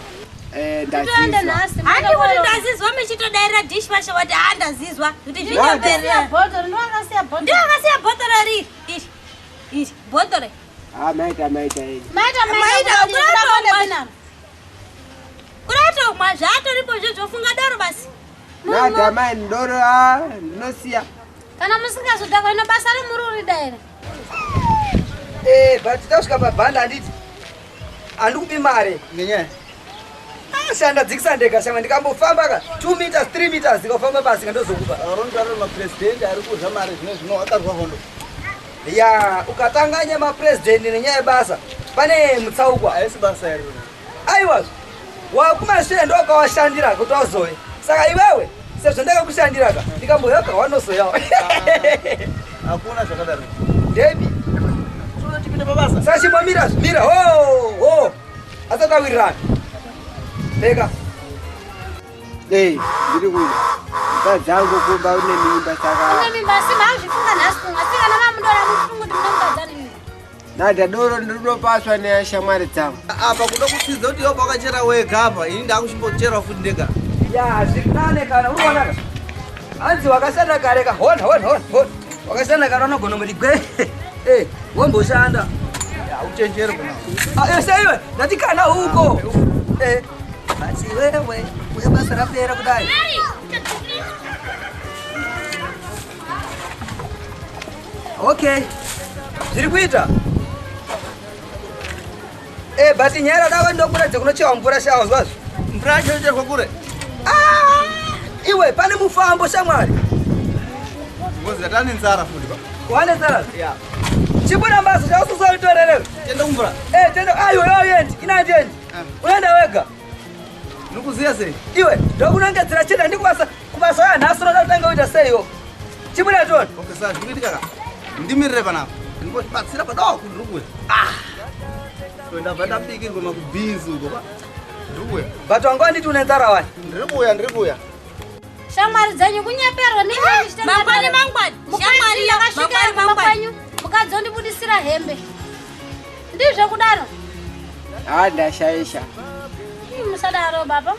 Eh, Toenda ndazizwa. nhasi. Handi kuti ndazizwa michitodairira dishwasher wati ha ndazizwa kuti Ndakasiya zvinopera. bhodhoro, ndakasiya bhodhoro. Ndiyo akasiya bhotoro riri. Iri. Iri bhotoro. Ah, maita maita yenyu. Maita Maita, maita kurapa maita. Kuratomwa zvaatoripo zvezvofunga doro basi. Nada mai ndoro ah, ndinosiya. Kana musingazodhakwa ino basa remuri urida here? Eh, but tasvika pabhanda handiti. Handikupi mari. Ngenyaya. Shanda dzikisa ndega shamwa ndikambofamba ka 2 meters 3 meters ndikafamba pasi ndozokupa. Arondariro mapresident ari kurya mari zvino zvino akarwa hondo. Ya, ukatanganya mapresident nenyaya yebasa pane mutsaukwa. Haisi basa here. Aiwa. Wakumashure ndokawashandira kuti wazoye. Saka iwewe sezvo ndakakushandira ka ndikamboyoka wanozoyawo. Hakuna zvakadaro. Debi. Tipinde pabasa. Saka chimbomira mira ho ho. Asatawirirana. Peka. Eh, ndiri kuya. Mukadzi angu kumba une mimba saka. Une mimba asi mazvifunga nhasi kumwa. Asi kana mamudora mufunga kuti munomukadzani mimba. Nada doro ndinopaswa neshamwari dzangu. Apa kuda kutsidza kuti iwe wakachera wega apa ini ndakuchimbochera futi ndega. Ya, zvirinane kana unoona ka. Hanzi wakashanda kare ka. Hona hona hona hona. Wakashanda kare unogona muri gwe. Eh, womboshanda. Ya uchenjere kuna. Ah, eh, seiwe, ndati kana uko. Eh, basi wewe, uye basa rapera kudai. Okay. Zviri kuita? Eh, but nyaya dako ndokuratidza kunochewa mvura shawa zvazvo. Mvura yacho inocherwa kure. Ah, iwe pane mufambo shamwari. Ngozi ndatane nzara futi pa. Wane nzara? Ya. Chibuda mbaso chaususa Tenda kumvura. Eh, tenda ayo ayo endi, ina endi. Unoenda wega. Nikuziya sei? Iwe, ndokunongedzera chete ndikubasa kubasa ya nhasi unoda kutanga kuita seiwo. Chibuda tona. Okay, saka zvikuitika ka. Ndimirire panapa. Ndingobatsira padoko ndiri kuuya. Ah. So ndabva ndabikirwa makubhinzi uko pa. Ndiri kuuya. But wanga wanditi une nzara wani. Ndiri kuuya, ndiri kuuya. Shamwari dzenyu kunyeperwa nini? Mangwani mangwani. Shamwari yakasvika Mangwani, kumba mangwani. kwenyu mukadzi ondibudisira hembe. Ndizvo kudaro. Ah, ndashaisha. Musadaro baba.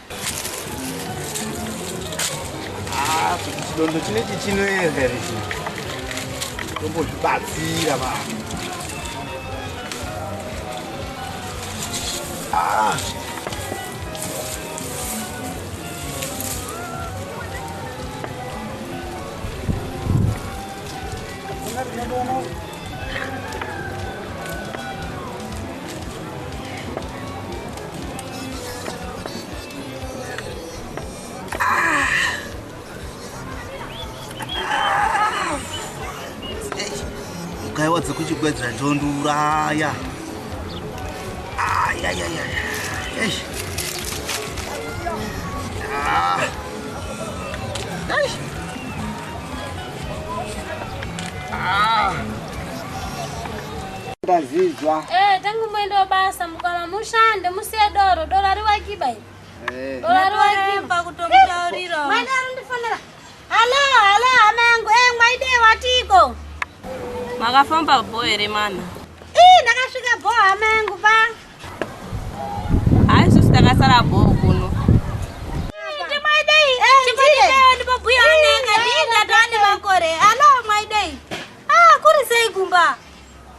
Ah, kuti chidondo chinechi chinoera here chi tombozvibatsira vanhu. Ah. Mukaiwa dzekuchigwedzera ndondiuraya. Ayayaya. Eish. Ah. Eish. Ah. Ndazizwa. Eh, tangu muende basa mukama mushande musiye doro, doro riwakiba iri. Eh. Doro riwakiba kutomutaurira. Mwana arundifonera. Halo, halo hama yangu. Eh, mwaide watiko. Makafamba bho here mana? Ii, ndakasvika bho hama yangu pa. Hayi isusu takasara bho kuno. Ndimwaidei. Chimwaidei ndibobhuya anenga ndinda tane makore. Halo mwaidei. Ah, kuri sei kumba?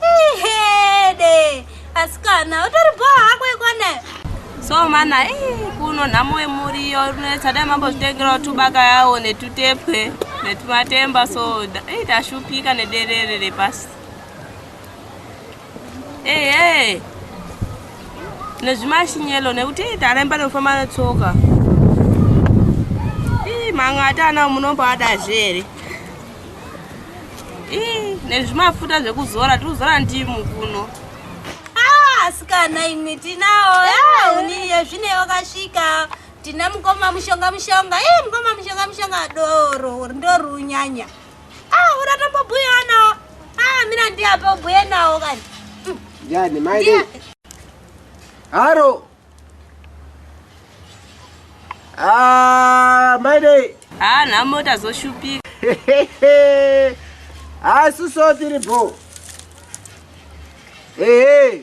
Ihede. Asikana, utori bho hako ikone. So mana kuno nhamo yemuriyo rinetsa dai mambozvitengerawo tubaka yawo netutepwe netumatemba so tashupika nederere repasi. Ehe. Nezvimashinyelo nekuti taremba nekufamba netsoka. Mamwe atana munomboadazve here? Nezvimafuta zvekuzora tiri kuzora ndimu kuno. Ah, asikana imwe tinawo. Ah, uniye zvine wakasvika. Tina mukoma mushonga mushonga. Mukoma mushonga mushonga doro ndorunyanya. Ah, uratombobhuya nawo. Ah, mina ndiapo bhuye nawo kani. Ndiani maide? Haro. Ah, maide. Ah, nhamo tazoshupika. Ah, suso tiri bho. Ehe.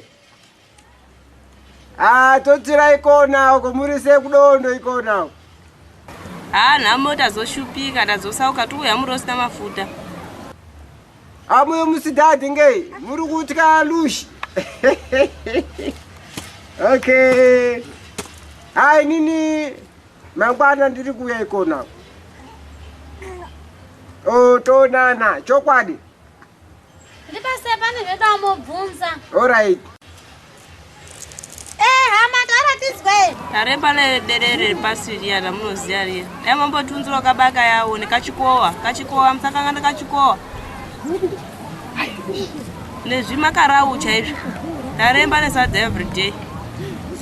Ah, totsira ikona uko muri sekudondo ikona. Ah, nhamo tazoshupika tazosauka tiuya muri usina mafuta. Amuyo musidhadhi ngei muri kutya lushi. Okay. Hai nini mangwana ndiri kuuya ikona. Oh, tonana chokwadi. Ndipase pane zvedamobvunza. All right. Hama taratizwe. Taremba nederere repasi riya ramunoziya riya. Dai mambotunzura kabaka yawo nekachikowa. Kachikowa musakangana kachikowa. Nezvimakarau chaizvo. Taremba nesadza every day.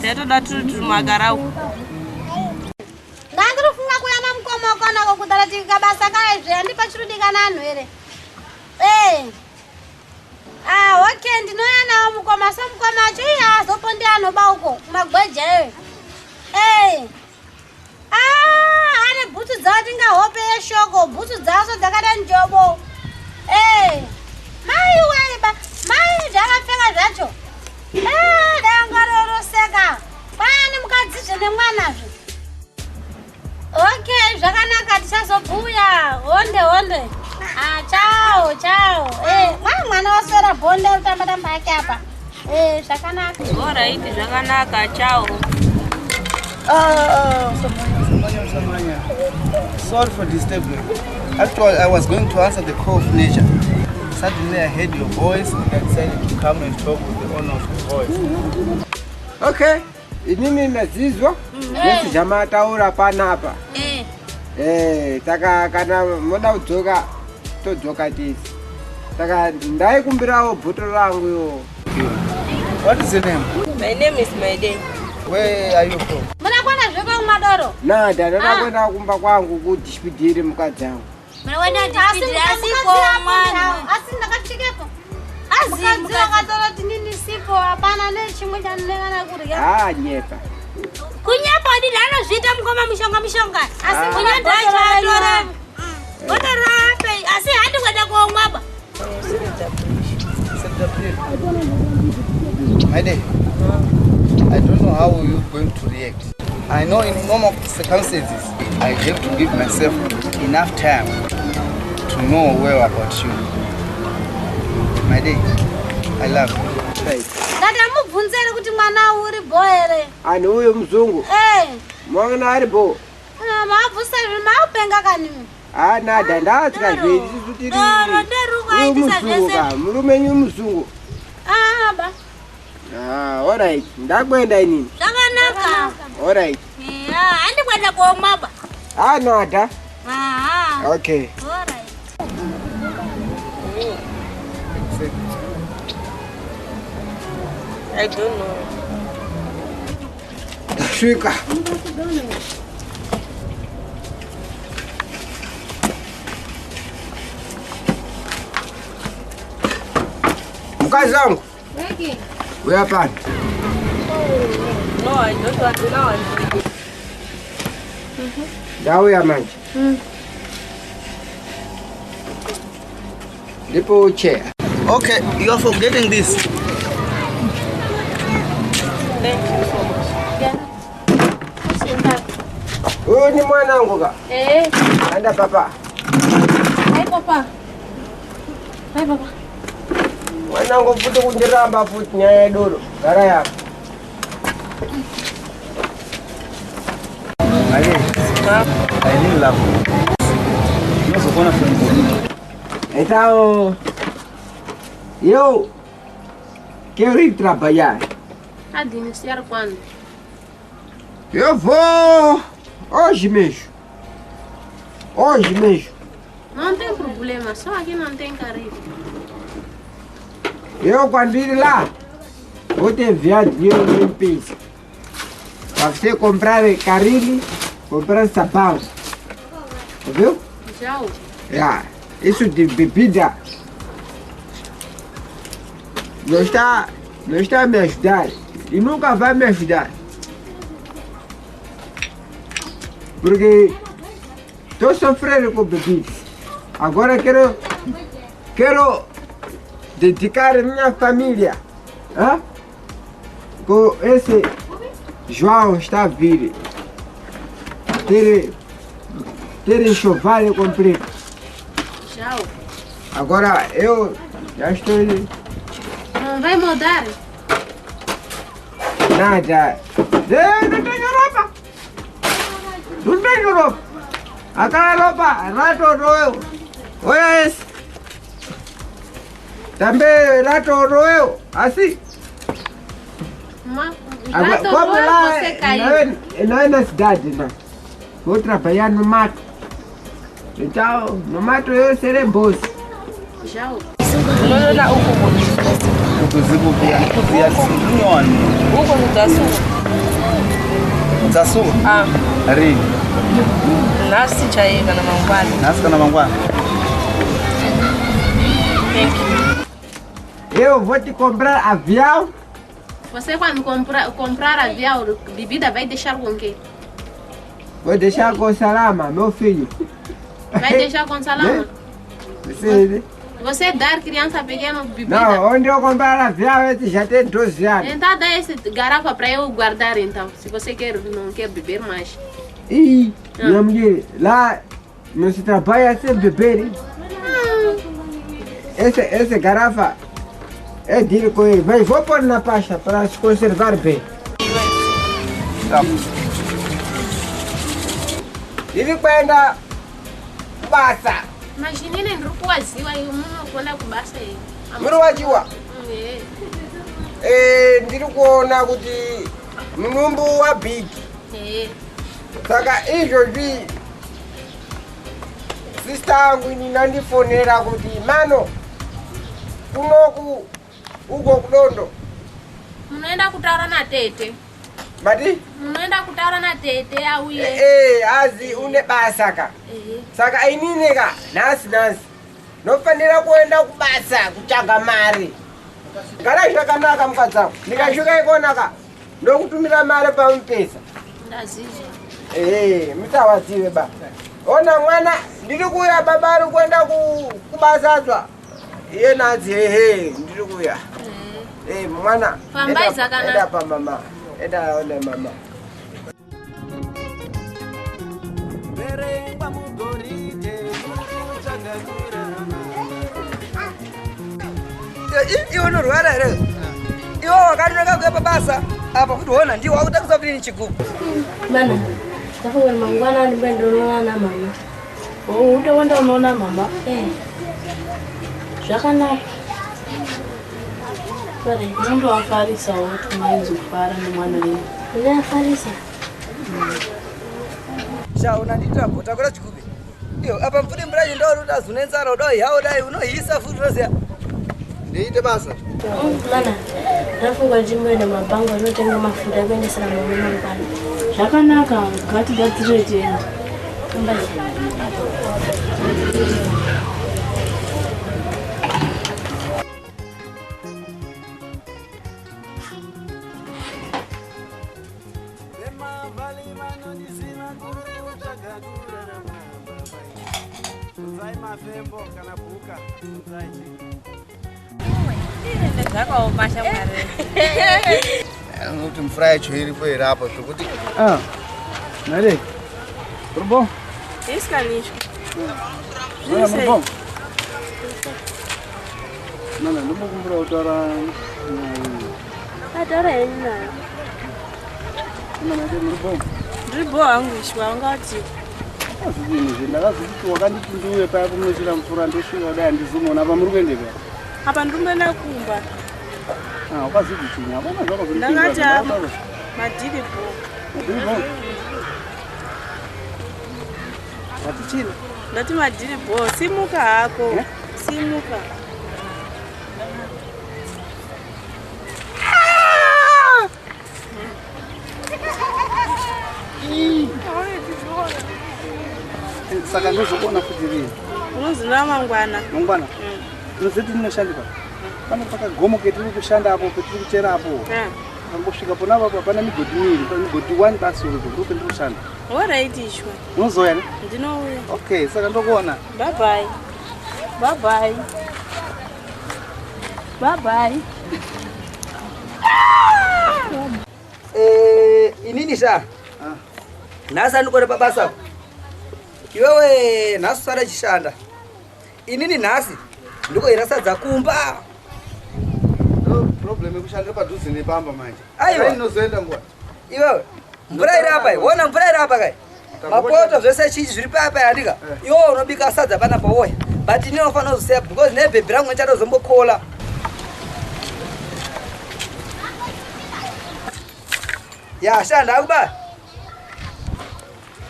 Taitoda turi tumakarau. Ndandirifunga kuya namukoma ukonako kudara tikabasa kaizve handipa chirudikana anhu here. Eh. Ah, okay, ndinouya nawo mukoma so mukoma acho iye azopondi anoba uko kumagweja eyo. Eh. Ah, ane bhutsu dzawo tingahope yeshoko, bhutsu dzawo dzakada njobo. Eh. Mai waiba, mai zvakapfeka zvacho. Eh, dangaroroseka. Kwani mukadzizve nemwanazve. Okay, zvakanaka tichazobhuya. Honde honde. Ah, chao, chao. Eh, mwana waswera bonde rutamba tamba yake apa. Eh, zvakanaka. Alright, zvakanaka, chao. Ah, Samanya, Samanya. Sorry for disturbing. Actually, I was going to answer the call of nature. Suddenly I heard your voice and I decided to come and talk with the owner of the voice. Okay. Inini ndazizwa zvese zvamataura panapa. Eh, saka kana moda kudzoka todzoka tese. Saka ndaikumbirawo bhotoro rangu yo. What is your name? My name is Maidei. Where are you from? Munakwana zvekwa kumadoro? Nada, ndoda kuenda kumba kwangu kudhishpidhiri mukadzi angu. Asi ndakasvikepo. Mukadzi wakatora nini sipo hapana nechimwe chandinengana kurya. Ah, nyepa. Kunyepa ndini anozviita mukoma mushonga mushonga. Asi kunyepa acho atora. Otora asi handi kuenda kuomwa ba. Maidei, I don't know how you're going to react. I know in normal circumstances, I have to give myself enough time to know well about you. My day, I love you. Ndatamubvunza here kuti mwana uri bho here? Ani uyu muzungu? Eh. Mwana ari bho. Ah, maabvunza maupenga kani? Ah, nada ndatya zve isusu tiri. Doro nderu Uyu kwaitisa muzungu zvese. ka, murume nyu muzungu. Ah, ba. Ah, alright. Ndakuenda inini. Zvakanaka. Alright. Yeah, handi kuenda komwa ba. Ah, nada. Aha. Okay. Alright. I don't know. Tasvika. Mukadzi wangu, uya pano. No, I don't want to now. Ndauya manje. Ndipo chair. Okay, you are forgetting this. Thank you so much. Uyu ni mwanangu ka. Eh. Anda papa. Hai papa. Hai papa. Mwanangu futi kundiramba futi nyaya yedoro. Gara yako. My day, I really love you. Unozokona friends. Então, eu quero ir trabalhar. Há de iniciar quando? Eu vou hoje mesmo. Hoje mesmo. Não tem problema, só aqui não tem caribe. Eu quando ir lá, vou te enviar dinheiro no M-Pesa. Para você comprar caril, comprar sabão. Ouviu? Já. Yeah. Isso de bebida não está a me ajudar e nunca vai me ajudar. Porque estou sofrendo com bebida. Agora quero dedicar minha família. Hã? Com esse João está a vir. Ter enxoval comprido. Já. Agora eu já estou. Não vai mudar? Nada. Eu não tenho roupa. Não tenho roupa. Aquela roupa, rato roeu. Olha esse. Também rato roeu. Assim. Mas, Agora, rato como roeu, lá você caiu. não é na cidade, não. Vou trabalhar no mato. Então, no mato eu serei boss. Já. Unoona uko uko kudzasuka. Dzasuka? Ah. Rini? Nhasi chaiye kana mangwana. Nhasi kana mangwana. Thank you. Eu vou te comprar avião. Você quando comprar avião, bebida vai deixar com quem? Vou deixar com Salama, meu filho. Vai deixar com Salama? Sim. Você dar criança pequena bebida? Não, onde eu comprar avião, esse já tem 12 anos. Então dá essa garrafa para eu guardar então, se você quer, não quer beber mais. Ih, minha mulher, lá não se trabalha sem beber. Hein? Essa garrafa é dele com ele, mas vou pôr na pasta para se conservar bem. Tá. Ndiri kuenda kubasa. Mas inini ndiri kuwaziwa munokuenda kubasa here? Muri wachiwa? Ndiri kuona kuti munumbu wabhigi. Saka izvozvi sista yangu ini nandifonera kuti mano kunoku uko kudondo. Munoenda kutaura natete. Mati? Munoenda kutaura natete auye. Azi une basa ka. Saka inini ka nhasi nofanira kuenda kubasa kutsvaga mari. Gara zvakanaka mukadzi wangu. Ndikasvika ikona ka ndokutumira mari pamupesa. Ndazizwa. Musawazive ba. Ona mwana ndiri kuuya baba ari kuenda kubasadzwa. Iye nanzi hehe ndiri kuuya. Mwana. Fambai zvakanaka. Enda pamama. Enda one mama. Zvinoverengwa mugoridhe kuri kutsvaga kurarama. Iwe unorwara here? Iwe wakanonoka kuuya pabasa apa futi hona ndiwe wakuda kusafiri chigubu. Mana, ndafunga mangwana ndimboenda unoona na mama. Oh, unoenda unoona mama? Eh. Zvakanaka. Sorry. Mundu wafarisawo kuti maizofara nemwana wenyu. Ndinofarisa. Sha unanditira bota kura chigubu. Iyo apa mfudi mvura ndori kuti azune nzara udai hawo dai unohisa futi unoziya. Ndiite basa. Mana, ndafunga ndimboenda mabhango anotenga mafuta ekuendesera mama mangwana. Zvakanaka, ngatigadzire tiende. Vemavhali vanondiziva kuri kutsvaga kurarama baba. Unzai mafembo kana bhuka unzai. Zvakaoma shamwari. Kuti mvura yacho iripo here apo zvokuti Nare. Rubo. Isikanishwa. Oya murubo. Nana ndombokumbira kutaura Ataura henyu nayo. Nana ndi murubo. Ndiri bho hangu ishwa ungati. Azvidini zve ndakazoti wakanditi ndiuye paya kumunochera mvura ndosvika kudai handizomuona apa muri kuende paya. Apa ndiri kumboenda kumba. Ah, wakazoti chinyi hapana zvakazondipindura. Ndakati madhiri bho. Madhiri bho. Wati chini? Ndati madhiri bho. Simuka hako. Simuka. Saka ndozokuona futi rini? Unozoona mangwana. Mangwana? Unozoti ndinoshanda pano pakagomo ketiri kushanda apo petiri kuchera apo. Angosvika pona apapo hapana migodhi miviri, pane migodhi 1 basi uripo ndipo pendiri kushanda. Alright ishwa. Unozouya ne? Ndinouya. Okay, saka ndokuona. Bye bye. Bye bye. Bye bye. Inini sha. Nhasi andikore pabasa apo. Iwewe nhasi usara chishanda. Inini nhasi ndikohira sadza kumba. Ndo problem yekushandira padhuze nepamba manje. Aiwa. Inozoenda nguva. Iwewe mvura iri apa iyi. Wona mvura iri apa kai. Mapoto zvese chichi zviri paya paya andika. Iwewe unobika sadza panapa woya. But inini unofanira kuzosiya because nebhebhi rangu ndichatozombokola. Ya shanda akuba.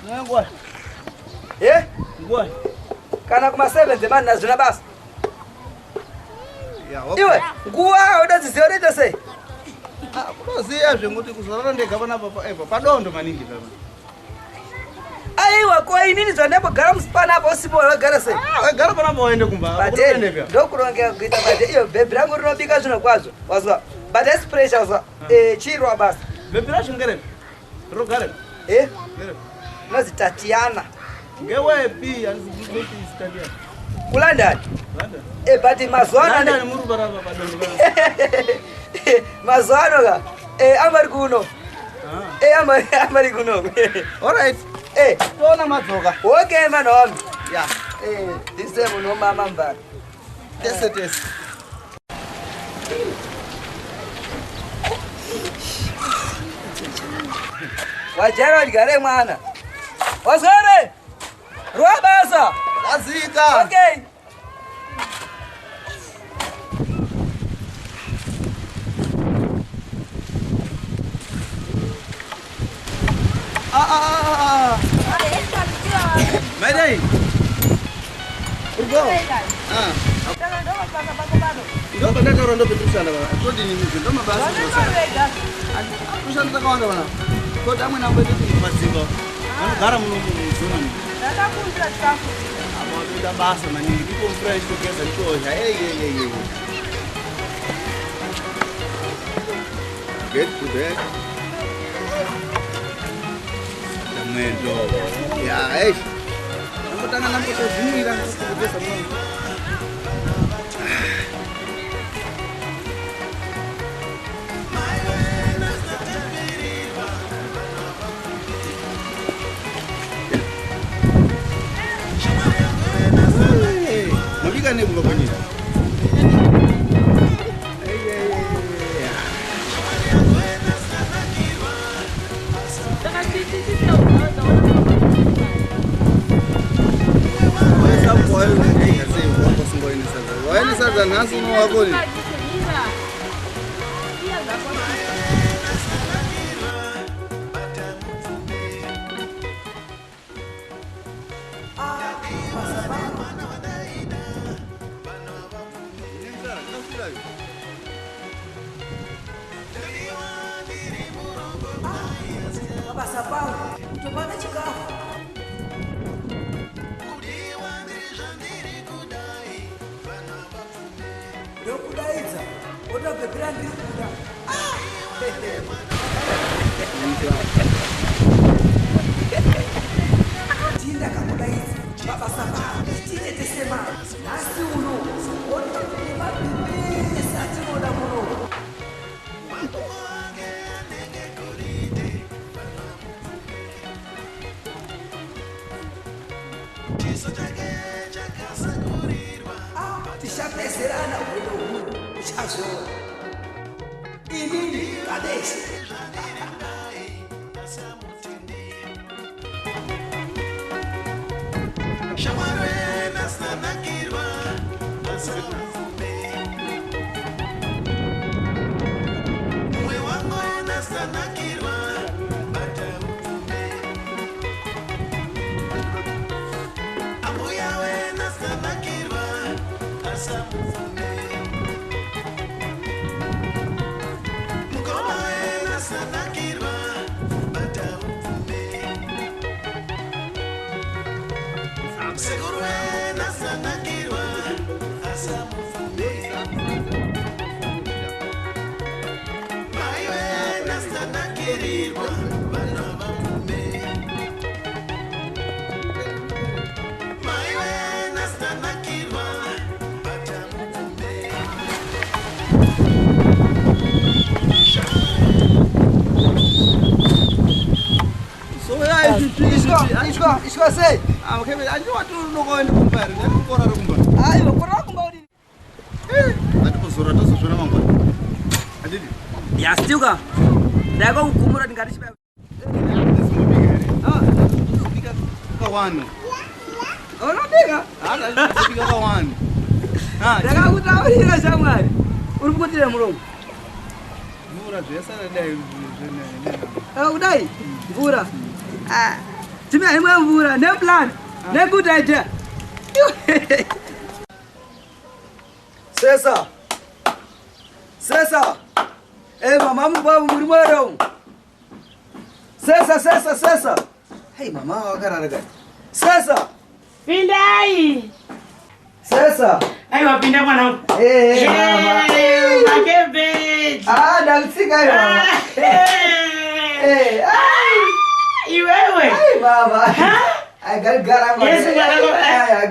Nguva. Eh? Nguva. Kana kuma 7 dzemani nazvina basa. Ya, okay. Iwe nguva unodziziva unoita sei? Kunoziya zvekuti kuzorora ndega panapa padondo maningi papa. Aiwa ko inini zvandambogara musi panapa usipo wagara sei? Wagara panapa waende kumba. Badeni ndokurongeka kuita bade iyo bhebhi rangu rinobika zvinhu kwazvo. Wazwa. But asi pressure wazwa. Chirwa basa. Bhebhi racho ngerepi? Rogarepi? Eh? Ngerepi? Nozi Tatiana. Ngewepi? Handisi Tatiana. KuLondon. London. But mazuva ano London muri parapa padondo panapa. Mazuva ano ka. Amari kuno. Amari kuno. All right. Toona madzoka. Okay man wami. Yeah. This time unomama mvana. Tese tese. Wajara udyare mwana. Wazwere. Rwa basa. Lazika. Okay. Mayday. Urgo. Ndo pandataura ndo petiri kushanda baba. Todini mizvi ndo mabasa. Kushanda takawanda bana. Koti amweni amboite madzimba. Vanogara muno muzona muno. Ndakakumbira chikafu. Apa watoita basa maningi. Ndipo mvura ichitogeza ichitohya. Ei ei ei ei. Get to bed. Mwendo. Ya, ei. Ndangotanga ndambotozvimwira kugeza muno. Mobika nei kumba kwenyu? Waine sadza nhasi unowakoni. Pabasa pangu kutopana chikafu. Ndokudaidza wotobvepera ndiri kuda. Tinda kakudaidza pabasa pangu tiite mari nhasi uno wotobvepera atinoda muno. Tichapedzerana hwendo huno uchazoona inini kadeshi. Ishwa sei? Andinokoenda kumba here? Ndikukora kumba. Aiwa, kora kumba udini? Andikuzora tozozvona mangwana. Andidi? Yastiuka. Ndakakugumura ndingati chibai. Ah, ndinobika kawani. Unobika? Ah, ndinobika kawani. Ah, ndakakutaurira shamwari. Uri kukutira muromo. Mvura zvesara dai zvene. Ah, kudai mvura. Ah. Timia imwe mvura ne plan ne good idea. Sesa. Sesa. Eh mama mubabu muri mwero. Sesa sesa sesa. Hey mama wakarara gani? Sesa. Pindai. Sesa. Aiwa pinda mwanangu. Eh mama. Makebeji. Ah ndakutsika iwe mama. Eh. Iwewe. Ai baba. Ai garigara mwana. Yesu mwanangu.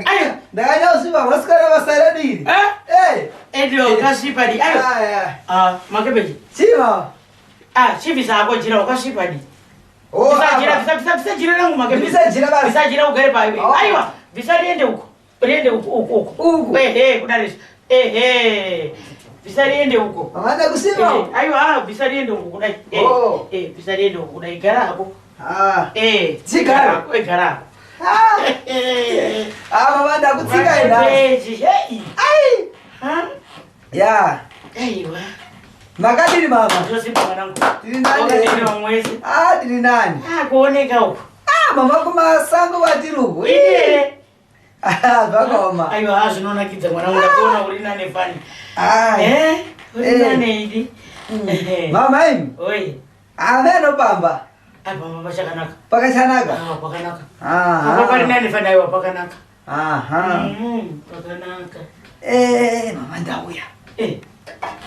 Ai. Ndakanyausiva vasikana basa redu iri. Eh? Edio kasvipa di. Ayo. Ah, makebeji. Chima. Ah, chibvisa hako jira wakasvipa di. Oh, Bvisa jira, bvisa bvisa bvisa jira rangu makebeji. Bvisa jira basi. Bvisa jira ugare pa. Oh. Aiwa, bvisa riende uko. Riende uko uko uko. Uku. Ehe, kudari. Ehe. Bvisa riende uko. Mama ndakusiva. Eh, Aiwa, bvisa riende uko kudai. Eh, Oh. eh, bvisa riende uko kudai. Gara hako. Ah. Eh, Chigara. hako, eh, gara hako. Ah. Ah mama ndakutsika ina. Makebeji, hey. Ai. Ha? Ya. Aiwa. Makadini mama? Ndinosimba mwanangu. Tiri nani? Wakadini wamwezi. Ah, tiri nani? Ah, kuoneka uko. Ah, mama kumasango watiri uku. Ine. Ah, zvakaoma. Aiwa, ah, zvinonakidza mwanangu, ndakuona uri nane fani. Ah. Eh, uri Eh. nane idi. Mama imi. Oi. Ameno pamba. Ai, pamba pachanaka. Pakachanaka. Ah, pakanaka. Aha. Pamba pari nane fani, aiwa, pakanaka. Aha. Pakanaka. Eh, mama ndauya. Eh.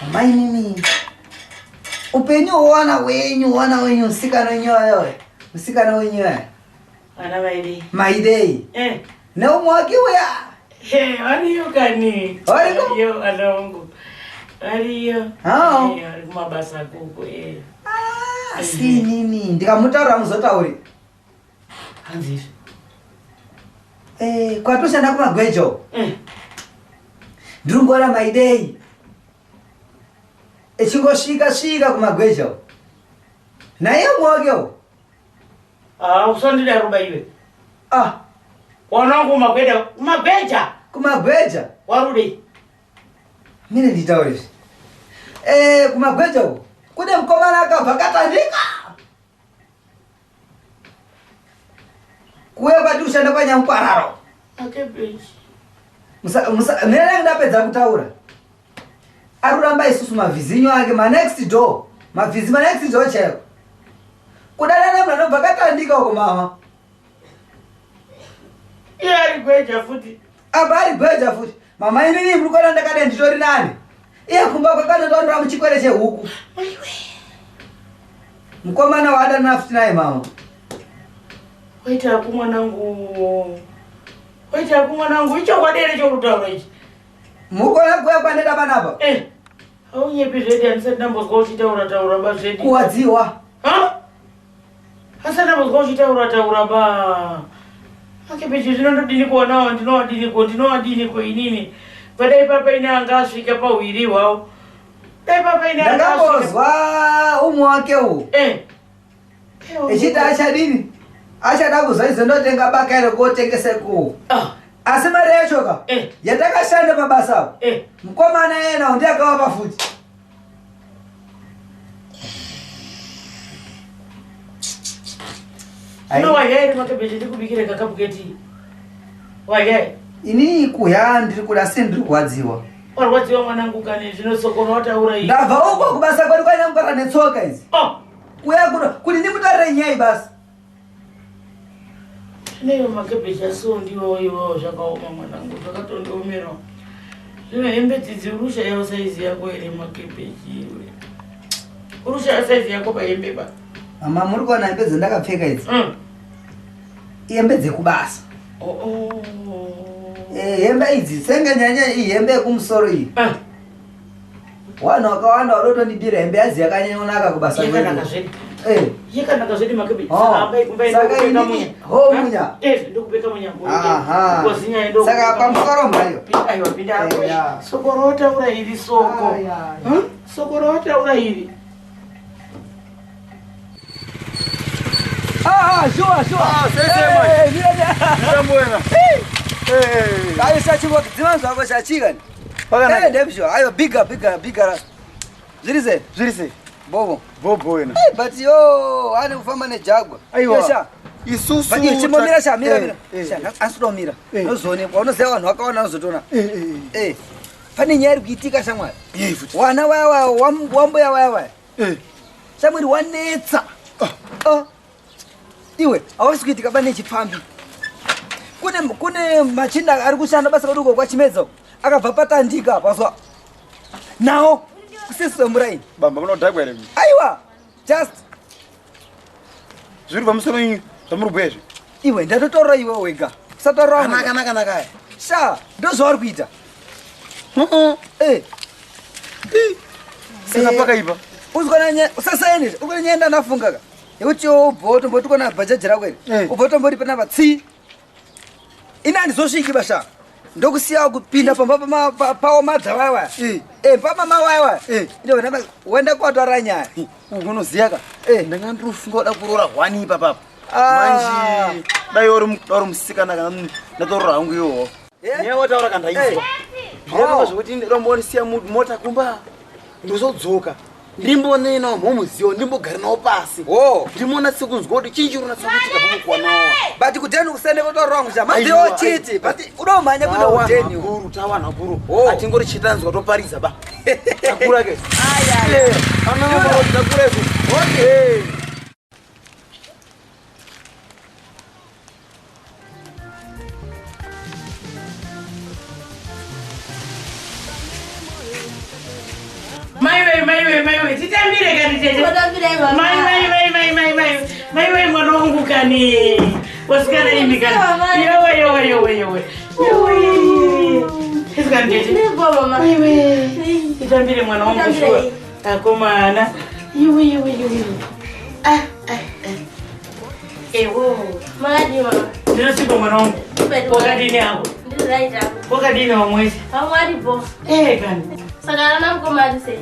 Mama imimi. Upenyu hwana wenyu, hwana wenyu, musikana wenyu ayoyo. Musikana wenyu ayo. Ana vaidi. Maidei. Eh. Neumwe wake uya. Eh, variyo kani. Variko? Variyo vana vangu. Variyo. Ah. Eh, vari kumabasa koko eh. Asi inini ndikamutaurira muzotauri. Hanzi izvi. Eh, kwatoshanda kumagwejo. Eh. Ndiri kungoona Maidei echingosvika svika kumagweja uko. Naiye umwe wake uko. Ah, usandidaro ba iwe. Ah. Wanangu kumagweja, kumagweja. Kumagweja. Warudei. Mine nditaure izvi. Eh, kumagweja uko. Kune mukomana akabva katandika. Kuuya kwati kushanda kwanyamukwararo. Mine ndanga ndapedza kutaura. Ari kuramba isusu mavhizinyo ake manext door. Mavhizi manext door chaiwo. Kudanana munhu anobva katandika uko mama. Iye ari gweja futi. Apa ari gweja futi. Mama inini muri kuona ndakadai nditori nani. Iye kumba kwakanotaurira muchikwere chehuku. Mukomana waadana futi naye mama. Waita hako mwanangu. Waita hako mwanangu. Ichokwadi here chokutaura ichi? Mukuona kuya kwandaita panapa? Eh. Haunyepi zvedi handisati ndambozwa uchitaura taura ba zvedi. Kuwadziwa. Ha? Handisati ndambozwa uchitaura taura ba. Akepechi zvino ndodini kuwanawo ndinowadiniko ndinowadiniko inini. Padai papa ini anga asvika pahwiri hwawo. Dai papa ini anga asvika. Ndakambozwa umwe wake uwu. Eh. Echiti achadini? Achada kuzoizo ndotenga baka iro kotengese kuwo. Ah. Asi mari yacho ka eh. yatakashanda pabasa apo. Eh. Mukomana yena ndiye akavapa futi. Zvino wadya here makebeji ndikubikire kakapu ketii? Wadya here? Ini kuya ndiri kuda asi ndiri kurwadziwa. Warwadziwa mwanangu kani zvino soko rawataura iri. Ndabva uko kubasa kwedu kwanyamukara netsoka idzi. Oh. Kuya kuno kuti ndikutaurire nyaya basi. Zvino iwo makebeji asiwo ndiwo iwo zvakaoma mwanangu zvakatondiomera. Zvino hembe dzidzi urushayawo saizi yako here makebeji iwe? Urushaya saizi yako pahembe ba. Mama muri kuona hembe dzandakapfeka idzi? Mm. Ihembe dzekubasa. Oh, oh. Eh, hembe idzi senge nyanya iyi hembe yekumusoro iyi. Ah. Vanhu vakawanda vanotondibira hembe yazi yakanyanyonaka kubasa kwedu. Yakanaka zvedi. Eh. Yakanaka zvedi makebeji. Oh. Saka ambai kumba Saka ndokupeka inini- munya. ho, munya. Eh, ndokupeka munya. Aha. Kozinya ndo. Saka pamusoro mbayo. Aiwa pinda hako. Eh, ya. Soko rawataura iri soko. Ah, ya, ya. Huh? Soko rawataura iri. Ah, ah, sure, sure. Ah, sei, sei, Eh, mãe. mira, Mira, mira. Ayo shachikwa dzima zvako shachika. Pakanaka. Eh, ndebisho. Ayo bigger, bigger, bigger. Zviri sei? Zviri sei? Bobo. Bobo wena. Eh, but yo, ane kufamba nejagwa. Aiwa. Yo, sha. Isusu. But iyo chimbomira sha, mira Eh, mira. eh. Sha, asi unomira. Eh. Unozoonekwa, unoziva vanhu vakawanda vanozotoona. Eh, eh, eh. Eh. Pane nyaya iri kuitika shamwari. Yei futi. Wana waya waya, wambuya waya waya. Eh. Shamwari wanetsa. Ah. Iwe, hawasi kuitika pane chipfambi. Kune machinda ari kushanda basa kaduko kwaChimedza. Akabva patandika paswa. Nawo kusisi wemuraini. Bamba munodhakwa here? Aiwa, just Zviri pamusoro inyu zvamuri kubhuya izvi. iwe ndatotaura iwe wega. Usataura vamwe. Kanaka naka naka. Sha, ndozvauri kuita. Eh. Saka Eh. pakaipa. Uzikona nyaya, usasaende, ukona nyaya ndanafunga ka. Yekuti iwe ubva wotomboti kona bhajaji rako iri. Eh. Ubva wotomboti panapa tsi. Ini handizosviki basha. Ndokusiya kupinda pamba pawo madza waya waya. Eh. Eh, pamama waya waya. Eh. Ndo wenda kotaura nyaya. Unoziya ka? Eh. Ndanga ndiri kufunga kuda kuroora hwani ipapapa. Ah. Manje dai uri musikana kana ndatorora hangu iwowo. Eh? Nyaya wataura ka ndaizwa. Eh. Zvireva zvekuti ndomboonisiya mota kumba ndozodzoka ndimbone nawo mhomuziwo ndimbogara nawo pasi Wo. ndimonatse kunzwa kuti chinji unatse kuitika pamukuwanawo But kudheni kusende kotaura wangu sha. Madziwo chiti, but unomhanya kuenda kudheni. guru tawanha guru Oh. atingori chitanzwa toparidza ba takura ke Aya. Eh, anongoti takura izvo Okay. Maiwe maiwe maiwe titambire kani tete. Totambire mama. Mai mai mai mai mai mai. Maiwe mwana wangu kani. Wasikana imi kani. Mama. Yowe yowe yowe yowe. Yowe. Isikani tete. Ndibho mama. Maiwe. Titambire mwana wangu Titambire. shuwa. Akomana. Yowe yowe yowe. Ah ah ah. Ewo. Makadii mama. Ndinosimba mwana wangu. Ndipe Wakadini hako? Ndiri Right apo. Kwakadini vamwese? Vamwe varipo. Eh kani. Saka ana mukoma ari sei?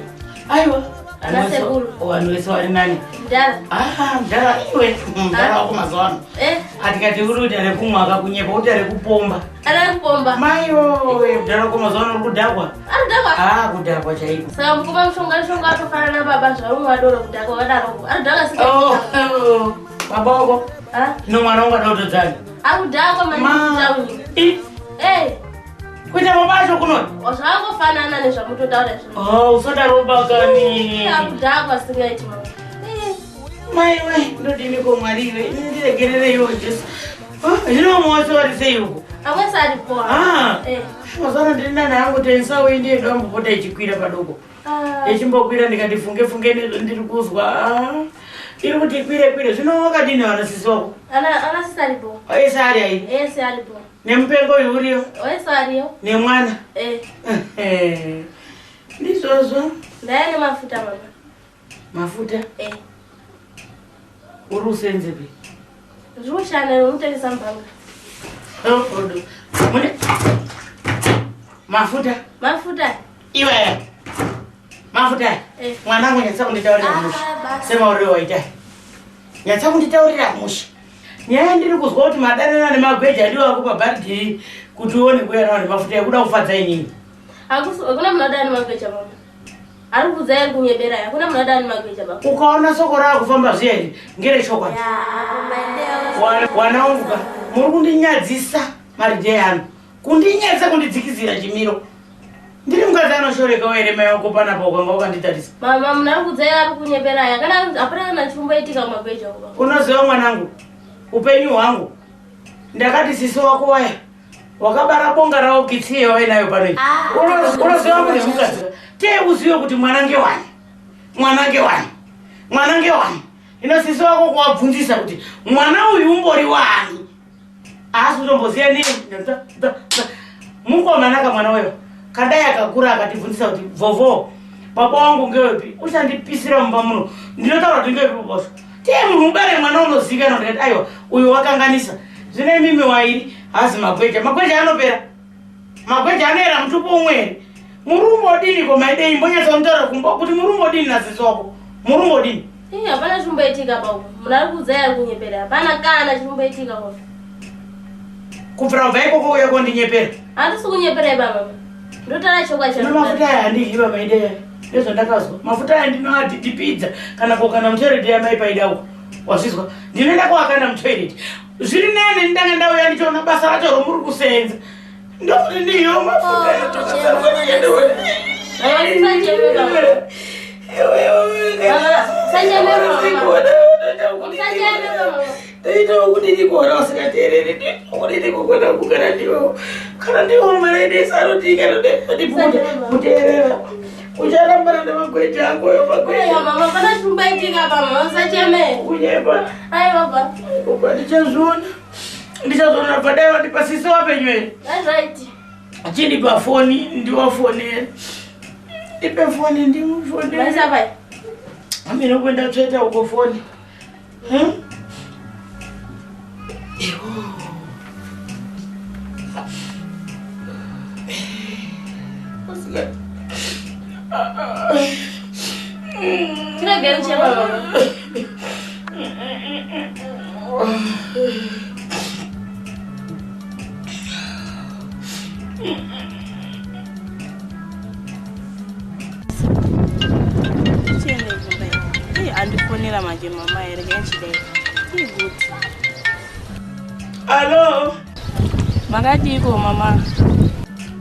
Aiwa. Ana sekuru. Vanhu vese vari nani? Mdara. Ah, mdara iwe. Mdara wako mazuva ano. Eh. Atikati uri kuita rekumwa akakunyepa kuti ari kupomba. Ana kupomba. Maiwo, mdara wako mazuva ano uri kudhakwa. Ari kudhakwa? Ah, kudhakwa chaiko. Saka mukoma mushonga mushonga atofanana nababa zvaumwa doro kudhakwa vadaroko. Ari kudhakwa sika. Oh, oh. Baba wako. Ah. Ino mwana wangu ada kutodzani. Ari kudhakwa mani kutauni. Eh. Kuita baba acho kuno. Zvakangofanana nezvamutotaura izvo. Oh, usadaro bakani. Ari kudhakwa singaiti mama. Mai we, ndodini ko Mwari iwe, ini ndiregerereiwo Jesu. Ah, Zvino vamwe vose vari sei uko? Amwe saripo. Ah. Eh. Mazuva ano ndiri nana yangu tensawo ndiye ndambopota ichikwira padoko. Ah. Ichimbokwira ndikati funge funge nezvo ndiri kuzwa. Ah, Iri kuti ikwire kwire. Zvino wakadini vana sisi wako? Ana ana sisaripo. Ese ari ai. Ese aripo. Nemupengo uyu uriyo Ese ariyo. nemwana. Eh. Ndizvozvo. Ndaya nemafuta mama. Mafuta Eh. uri usenzepi? Zviri kushanda unotengesa mubhanga. Oh, odo. Mune mafuta Mafuta. iwe mafuta Eh. mwanangu nyatsa kunditaurira mushe basi. semauriro waita nyatsa kunditaurira mushe nyaya ndiri kuzwa kuti madanana nemagweja ndiwo akupa bharidhiri kuti uone kuuya nawo nemafuta ekuda kufadza inini Hakusi hakuna munhu adani magweja mama. Ari kudzai ari kunyebera hakuna munhu adani magweja baba. ukaona soko raakufamba zviya izvi ngerechokwadi Wana wangu ka muri kundinyadzisa maridhei ano kundinyadzisa kundidzikisira chimiro ndiri mukadzi anoshorekawo here mai wako panapa ukanga wakanditarisa Mama munhu ari kudzai ari kunyebera kana hapana kana chimboitika mumagweja uko. baba. unoziva mwanangu upenyu hwangu ndakati sisi wako waya wakabara bonga rawo kitsiye wainayo pano iyi. Unoziva mune mukadzi tee uzive kuti mwana ngewani mwana ngewani mwana ngewani ino sisi wako kuwabvunzisa kuti mwana uyu umbori wani haasi kutomboziva nei mukomanaka mwana weyo kadai akakura akatibvunzisa kuti vhovho baba wangu ngewepi uchandipisira mumba muno ndinotaura kuti ngewepi babaso tiye munhu ubare mwana unozivikanwa ndikati aiwa uyu wakanganisa zvino imimi wairi hazi magweja magweja anopera magweja anoera mutupo umwe here murumbodini maidei mbonyatsa mutaura kumba kuti murumbodini nasisi wako murumbodini Ih, hapana chimboitika baba. Munhu ari kudzai ari kunyebera. Hapana kana chimboitika baba. kubvira kubva ikoko uya kondinyepera Handisi kunyebera baba. Ndotaura chokwadi Zvino mafuta aya handidyi pamaidei ndezvandakazwa mafuta aya ndinoadhidhipidza kana kokana mutoireti yamai paida uko wazvizwa ndinoenda kuakanda mutoireti zviri nani ndanga ndauya ndichiona basa racho romuri kusenza ndokuti ndiyo mafuta ndoita usingateereri ndikukona kugara ndiwo kana ndiwo maraidesi anotiikanomuteerera ucharambana nemagweja angoyo magweja Mama, hapana chimboitika baba. Mama, usacheme. Kunyepa. Aiwa baba. Kuba ndichazviona ndichazviona bva dai wandipa sisi wapenyu here That's right. chindipa foni ndiwafonere ndipe foni ndimufonere Maisa pai. amene kuenda tsveta uko foni Hmm? Chirege kuchema mama. Andifonera manje mama here ngenchidai good. Alo. Makadiko mama?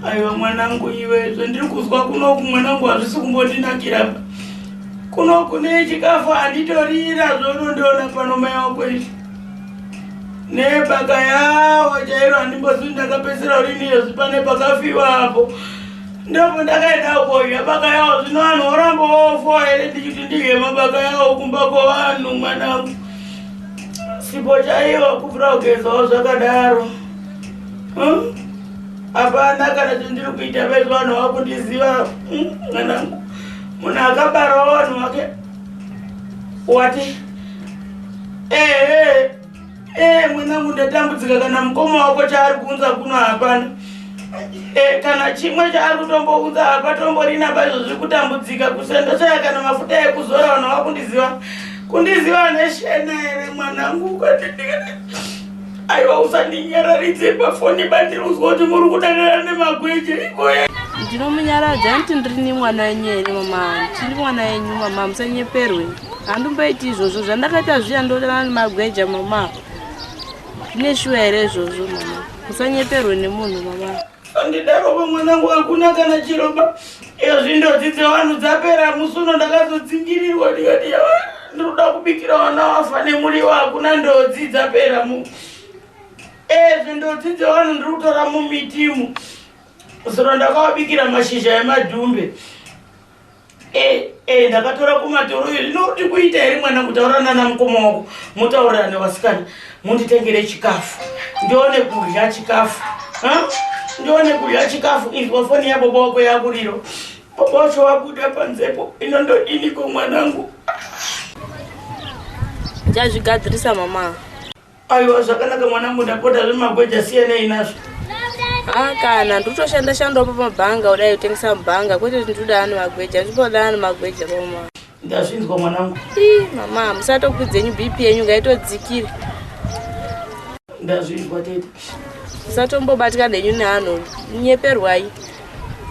Aiwa mwanangu iwe zvandiri kuzwa kunoku mwanangu hazvisi kumbondinakira kunoku nechikafu handitorira zvaunondiona pano mai wako izvi nebaka yawo chairo handimbozivi ndakapedzisira rini izvi pane pakafiwa apo ndopo ndakaenda kodya baka yawo zvino vanhu voramba vofowa here ndichiti ndidye mabaka yawo kumba kwevanhu mwanangu sipo chaiwa kubvira kugezawo zvakadaro Hmm? Hapana kana chandiri kuita vaizvo vanhu vakundiziva mwanangu munhu akabarawo vanhu vake wati ehe ee mwanangu ndatambudzika kana mukoma wako chaari kuunza kuno hapana Eh, kana chimwe chaari kutombounza hapatomborina paizvo zviri kutambudzika kusendoshaya kana mafuta ekuzora vanhu vakundiziva kundiziva neshena here mwanangu ukatindikati aiwa usandinyararidze pafoni bandiri uzwa kuti muri kudanana nemagweje ikoye Ndinomunyaradza handiti ndirini mwana wenyu here mama? Ndiri mwana wenyu mama, musanyeperwe. Handimboiti izvozvo zvandakaita zviya ndodanana nemagweja mama. Zvine shuwa here izvozvo mama? Musanyeperwe nemunhu mama. Andidaroba mwanangu hakuna kana chiroba. Iyo zvindodzi dzevanhu dzapera musi uno ndakazodzingirirwa ndikati yawa ndinoda kubikira vana wafa nemuriwo hakuna ndodzi dzapera mu. Eh zvindodzi dzevanhu ndiri kutora mumitimu. Zuro ndakavabikira mashizha emadhumbe. Eh, eh, ndakatora kumatoro iyo zvinoti kuita here mwana kutaura nana mukoma wako mutaurirane vasikana munditengere chikafu ndione kudya chikafu ndione kudya chikafu izwa foni yababa wako yakuriro baba wacho wabuda panzepo inondodiniko mwanangu Ndichazvigadzirisa mama. Aiwa zvakanaka mwanangu ndapota zvemagweja siyanei nazvo. Ah, kana ndikutoshanda shandawo pamabhanga kudai kutengesa mubhanga kwete kuti ndikuda ani magweja ndimboda ani magweja mama. Ndazvinzwa mwanangu. Ii mama musatokwidza yenyu BP yenyu ngaitodzikire. Ndazvinzwa tete. Musatombobatika nenyu neanhu nyeperwai.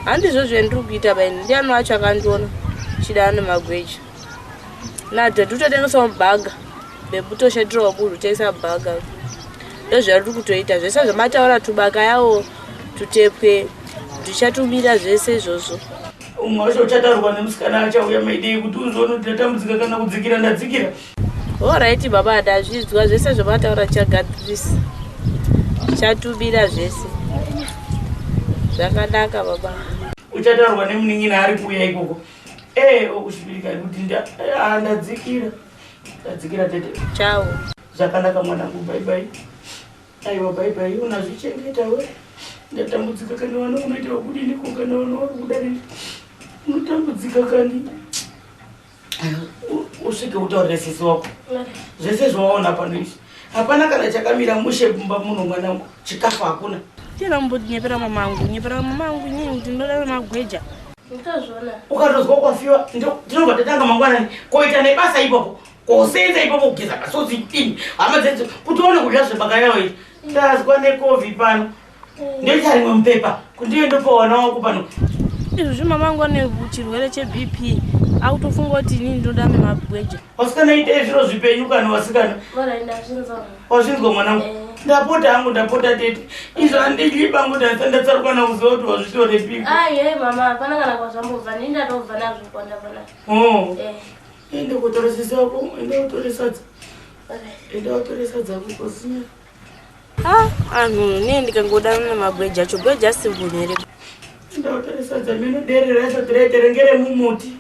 Handizvo zvendiri kuita baini ndiani wacho akandiona chida ani magweja. Nadhadhi utotengesawo mubhanga. Bebutoshandirawo munhu tengesa bhanga ndozvariri kutoita zvese zvamataura tubaka yawo tutepwe tichatumira zvese izvozvo umwe wacho uchataurwa nemusikana achauya maidei kuti uzoona kuti ndatambudzika kana kudzikira ndadzikira Horaiti baba ndazvinzwa zvese zvamataura tichagadzirisa tichatumira zvese zvakanaka baba uchataurwa nemunin'ina ari kuuya ikoko ee okushupirika kuti ndadzikira Tadzikira tete. Ciao. Zvakanaka mwanangu, bye bye. Aiwa bye bye, unazvichengeta we. Ndatambudzika kana vana unoita kudini ko kana vana vari kudani. Unotambudzika kani. Usvike utaurire sisi wako. Zvese zvawaona pano izvi. Hapana kana chakamira mushe mumba muno mwanangu. Chikafu hakuna. Tira mbonyepera mamangu, nyepera mamangu nyini kuti ndoda magweja. Ukatozwa kwafiwa tinobva tatanga mangwanani koita nebasa ipapo kosenza ipapo kugeza masodzi ini hama dzedu kuti uone kudya zvebaka yavo izvi ndazwa necovi pano ndoita rimwe mupepa kundiye ndopa wana wangu pano Izvozvi mamangu ane chirwere cheBP akutofunga kuti inini ndoda nemagweja. Vasikana itai zviro zvipenyu kani vasikana. Wazvinzwa mwanangu? Ndapota hangu ndapota tete. Izvo handidyi bangu ndatsaruka nakuziva kuti wazvitorepiko. Aye mama hapana kana kwazvambobva ndini ndatobva nazvo kwandabva nazvo. Oh. Ende kutore sisi wako, ende utore sadza. Ende utore sadza kukozinya. Ah, anhu nee ndikangodana nemagweja acho gweja asimbunhere. Ende utore sadza mino dere racho tiretere ngere mumuti.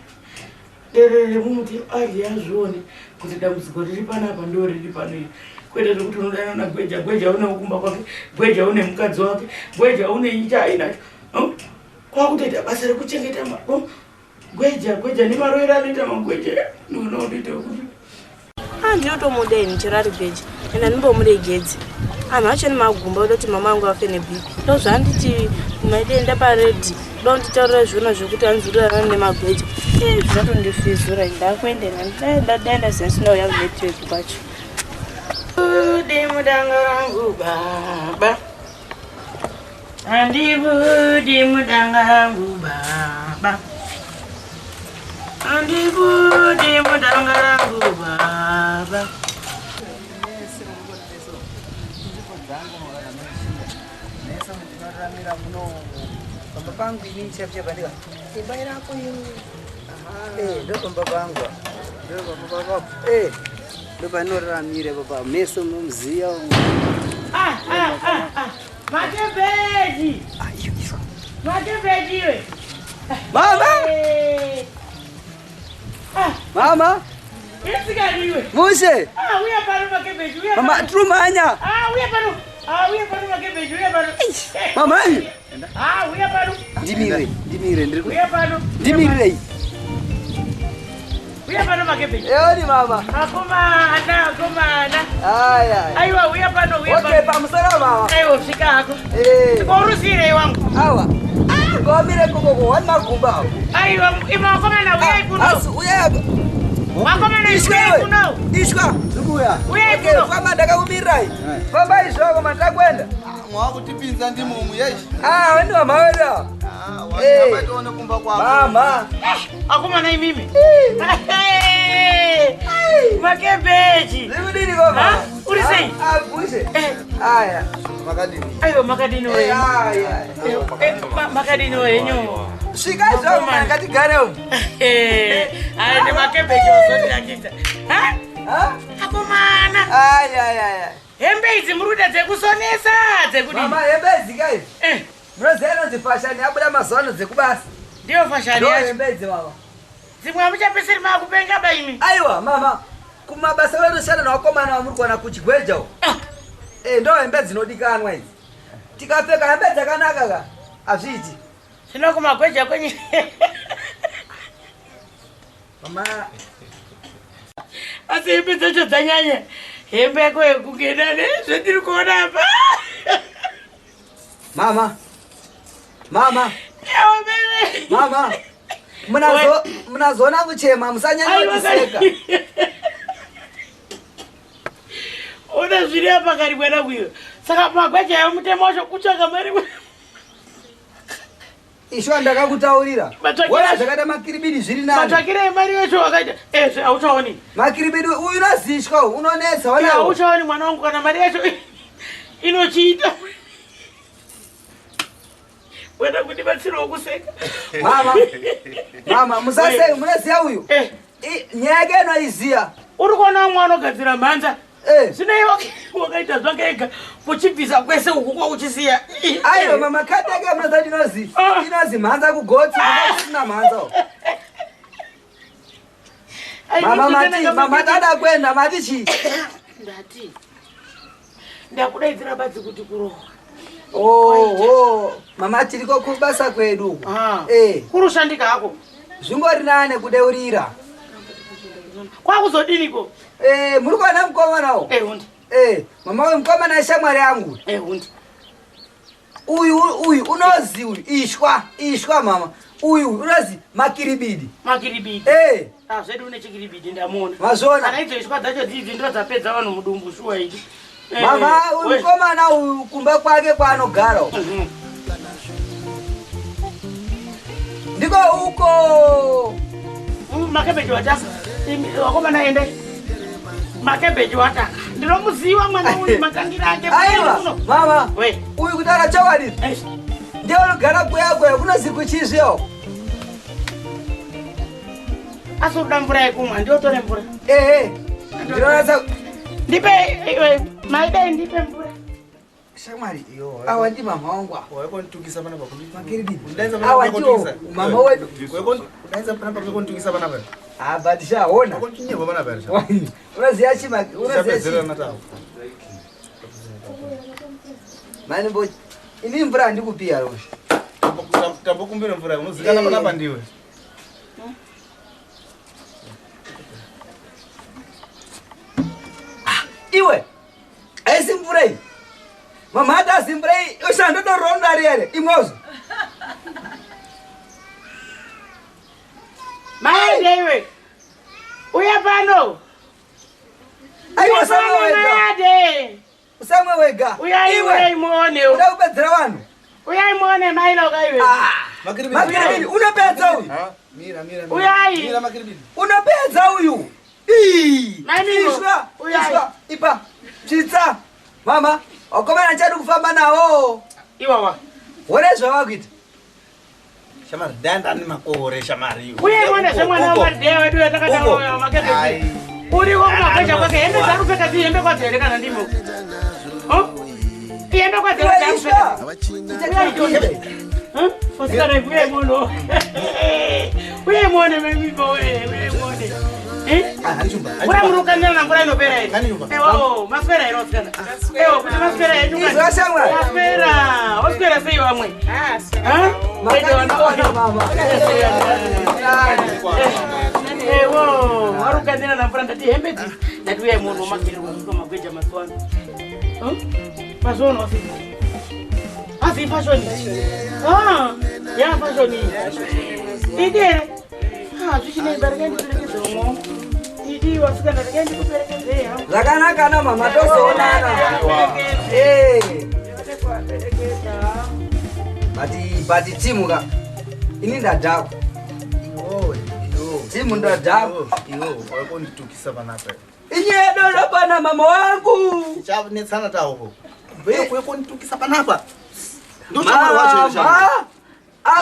Dere remumuti adye azvione kuti dambudziko riri panapa ndo riri pano iri. Kwete zvekuti unodana nagweja, gweja une kumba kwake, gweja une mukadzi wake, gweja une icha ainacho. Kwakutoita basa rekuchengeta mako. Gweja, gweja nemaroero anoita magweja. Ndinoona unoita kuti Ah, ndinotomuda ini chero ari gweja ende handimbomuregedzi anhu acho nemagumba oda kuti mama angu afe nebp ndozvaanditi maidenda paredhi da kunditaurira zviona zvekuti anzururana nemagweja zvinotondifizura ndakuendera dai ndaziva sina uya kunetwork kwacho Budi mudanga rangu baba Handibudi mudanga rangu baba Handibudi mudanga rangu baba Pamba pangu ini chaipo chaipo ndika. Imba irako iyo. Eh, ndo pamba pangu. Ndo pamba pangu. Eh. Ndo panoraramira baba. Meso munomuziya. Ah, ah, ah, ah. Makebheji. Makebheji iwe. Mama! Mama! Isikani iwe. Mushe! Ah, uya pano makebheji, uya. Mama, trumanya. Ah, uya pano. Ah, uya pano makebheji, uya pano. Mama! Ah, uya pano. Ndimire, ndimire, ndiri Uya pano. Ndimirirei. Uya pano makebeji. Eoni mama. Akomana, akomana. Aya. Aiwa uya pano, uya Okay, pano. pamusoro mama. Aiwa svika hako. Eh. Tikorusirei wangu. Awa. Ngomire koko wani magumba awo. Aiwa ima wakomana uyai kuno. Asi uya apa. Wakomana Ishwa uyai iwe. kuno. Ishwa. Ndikuya. Uyai Okay, kuno. famba ndakakumirirai. Famba izvoko matakwenda. Mwakutipinza ndimomu yeshi. Ah, wani mama wedu awa. Eh. Watione kumba kwako. Mama. Akomana imimi. Makebeji. Zvikudini koma? Ha? Uri sei? Ah, bushe. Eh. Aya. Makadini. Aiwa makadini Eh, wenyu. aya. Eh, makadini wenyu. Svika izvoko ngatigare umu. Aya ndi makebeji ozondinakidza. Ha? Ha? Akomana. Aya, aya, aya. Hembe idzi muri kuda dzekusonesa dzekudini? Mama, hembe dzika idzi. Eh, Munoziva inonzi fashani yabuda mazuva ano dzekubasa. ndiyo fashani Ndo yacho. hembe idzi mama. Dzimwe hamuchapisiri makupenga ba imi. Aiwa mama, kumabasa vanoshanda nevakomana vamuri kuona kuchigweja uko. Ah. Eh, ndo hembe dzinodikanwa idzi. Tikapfeka hembe dzakanaka ka, hazviiti. Zvino kumagweja kwenyu. Mama, Asi hembe dzacho dzanyanya. Hembe yako yekugenda nezvendiri kuona apa. mama. Mama, Yawa bebe. mama. Munazoona kuchema, musanyanya Aiwa, kutiseka. Ona zviri apa kari mwana kuyo. Saka magweja ayo mutemo wacho kutsvaka mari. Ishwa ndakakutaurira. Matsvakira- Wona zvakaita makiribidi zviri nani. Matsvakire emari yacho wakaita. Eh, hauchaoni. Makiribidi uyu unozishwa uyu, unonetsa Iwe wona. hauchaoni mwana wangu kana mari yacho inochiita. Wena kundibatsirawo kuseka. Mama, mama, musaseka, munoziya uyu. Eh, Nyaya yake inoiziya. uri kuona umwe anogadzira mhanza. Eh. Zvino iwe wakaita zvake ega kuchibvisa kwese uku kwauchisiya. Aiwa mama kati yake munoziva kuti inozi Ah. inozi mhanza kugotsi kusina mhanza uko. Ai, Mama mati ndinotenga mama makeke. tada kuenda mati chii? Ndati ndakudaidzira badzi kuti kurohwa. Oho, mama tiriko kubasa kwedu uku. Ah. Eh, Kurushandika hako. zvingori nane kudeurira. Kwakuzodiniko? Eh, muri kuona mukomana uyu? Eh, hundi. Eh, mama uyu mukomana ishamwari yangu. Eh, hundi. Uyu uyu unozi uyu ishwa, ishwa mama. Uyu unozi makiribidi. Makiribidi. Eh, Ah, zvedu une chikiribidi ndamuona. mazviona. Kana idzo ishwa dzacho dzidzi ndo dzapedza vanhu mudumbu shuwa idi. Eh, Mama uyu we- mukomana uyu kumba kwake kwaanogara uku. Mhm. Ndiko uko. Makebeji wataka. Wakomana endai. Makebeji wataka. Ndinomuziva mwana uyu matangira ake. Aiwa, mama. We. Uyu kutaura chokwadi. Eh, Ndiye unogara kuya kuya kunozi kuchizviyo. Asi unoda mvura yekumwa ndiotore mvura. Eh, ndinonatsa Ndipe iwe maidai ndipe mvura. shamwari. Awa ndi mama wangu awa. Waikonitukisa panapa Makiribidi. Kundaidza panapa Awa ndiwo kunditukisa. mama wedu. Kudaidza panapa kwekonditukisa panapa. Ah, but shaona. Wakondinyebwa panapa here. Unoziya chima, unoziya Tisapedzerana chima. tawo. Mani mbo ini mvura handikupiya rosha. Tambokumbira mvura unozikana Eh. panapa ndiwe. Iwe. Haisi mvura iyi. Mama hata asi mvura iyi. Oshanda ndotoronda riere. Imwozvo. Maende iwe. Uya pano. Aiwa Uya usamwe pano wega. Maende. Usamwe wega. Uyai Iwe. uyai muone. Uda kupedzera vanhu. Uyai muone mailoka iwe. Ah. Makiribidi. Makiribidi unopedza uyu. Ha? Mira mira mira. Uyai. Mira makiribidi. Unopedza uyu. Ii. Mainiko. Ishwa. Uyai. Ishwa. Ipa. Tsitsa. Mama, wakomana chadi kufamba nawo. Iwawa. Wone zvavakuita. Shamari danda ane makore shamari. Uyai muone zvemwana Uko. wamadheya wedu Uko. yatakataura makebeji. Ai. Uriko kumagweja kwake hembe dzarupfeka dzii hembe kwadzo here kana ndimo. Oh? Ihembe kwadzo here Iwe dzarupfeka. ishwa. Uyai Osikana uyai muone. Uyai muone memipo uyai muone. Eh? Mvura muri kukandira na mvura inopera here. Kani nyumba. Ewo, maswera here osikana. Ewo, kuti maswera henyu kani. Izwa shamwari. Maswera, oswera sei vamwe? Ha? Makadikona mama. Ewo, warukandira namvura ndati hembe idzi. Ndati uyai muone wamagererwa kuitwa magweja mazuva ano. Mazuva ano wasisi. Asi fashion. Ah, ya fashion iyi. Idi here? Ah, zvichinei barika ndikuperekedze umwe. Idi wasikana regai ndikuperekedzei hangu. Zvakanaka ana mama tozoonana. Eh. But but timu ka. Ini ndadhakwa. Iwowe, iwowe. Timu ndadhakwa. Iwowe, wakonditukisa panapa. Inyaya doro pana mama wangu. Tichanetsana tawo. Kubveyo konditukisa panapa. Ndoshamwari wacho here shamwari?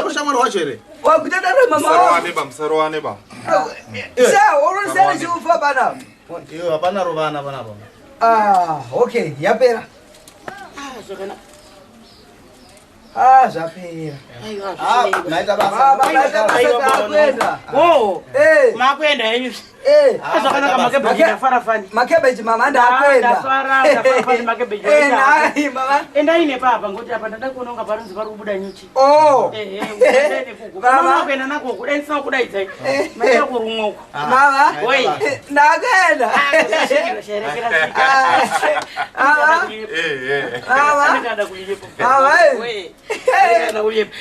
Ndoshamwari wacho here? Wakutadaro mama wangu. Musarowane ba, musarowane ba. Sha, unosiyana chiufa panapa. Iwe hapana rovana panapa. Ah, okay, yapera. Ah, zvakanaka. Ah, zvapera. Ah, maita basa. Baba, maita basa takuenda. Oh. Eh. Makuenda henyu. Eh. Ah, zvakanaka makebeji ndafara fani. Makebeji mama ndakuenda. Ndafara, ndafara fani makebeji. Eh, nai mama. Endai nepapa ngoti apa ndada kuona unga parunzi pari kubuda nyuchi. Oh. Eh, eh, endai nekuko. Mama. Mama kuenda nako uku, dai ndisina kudaidzai. Maita kurumwa uku. Mama. Oi. Ndakuenda. Mama. Mama. Mama.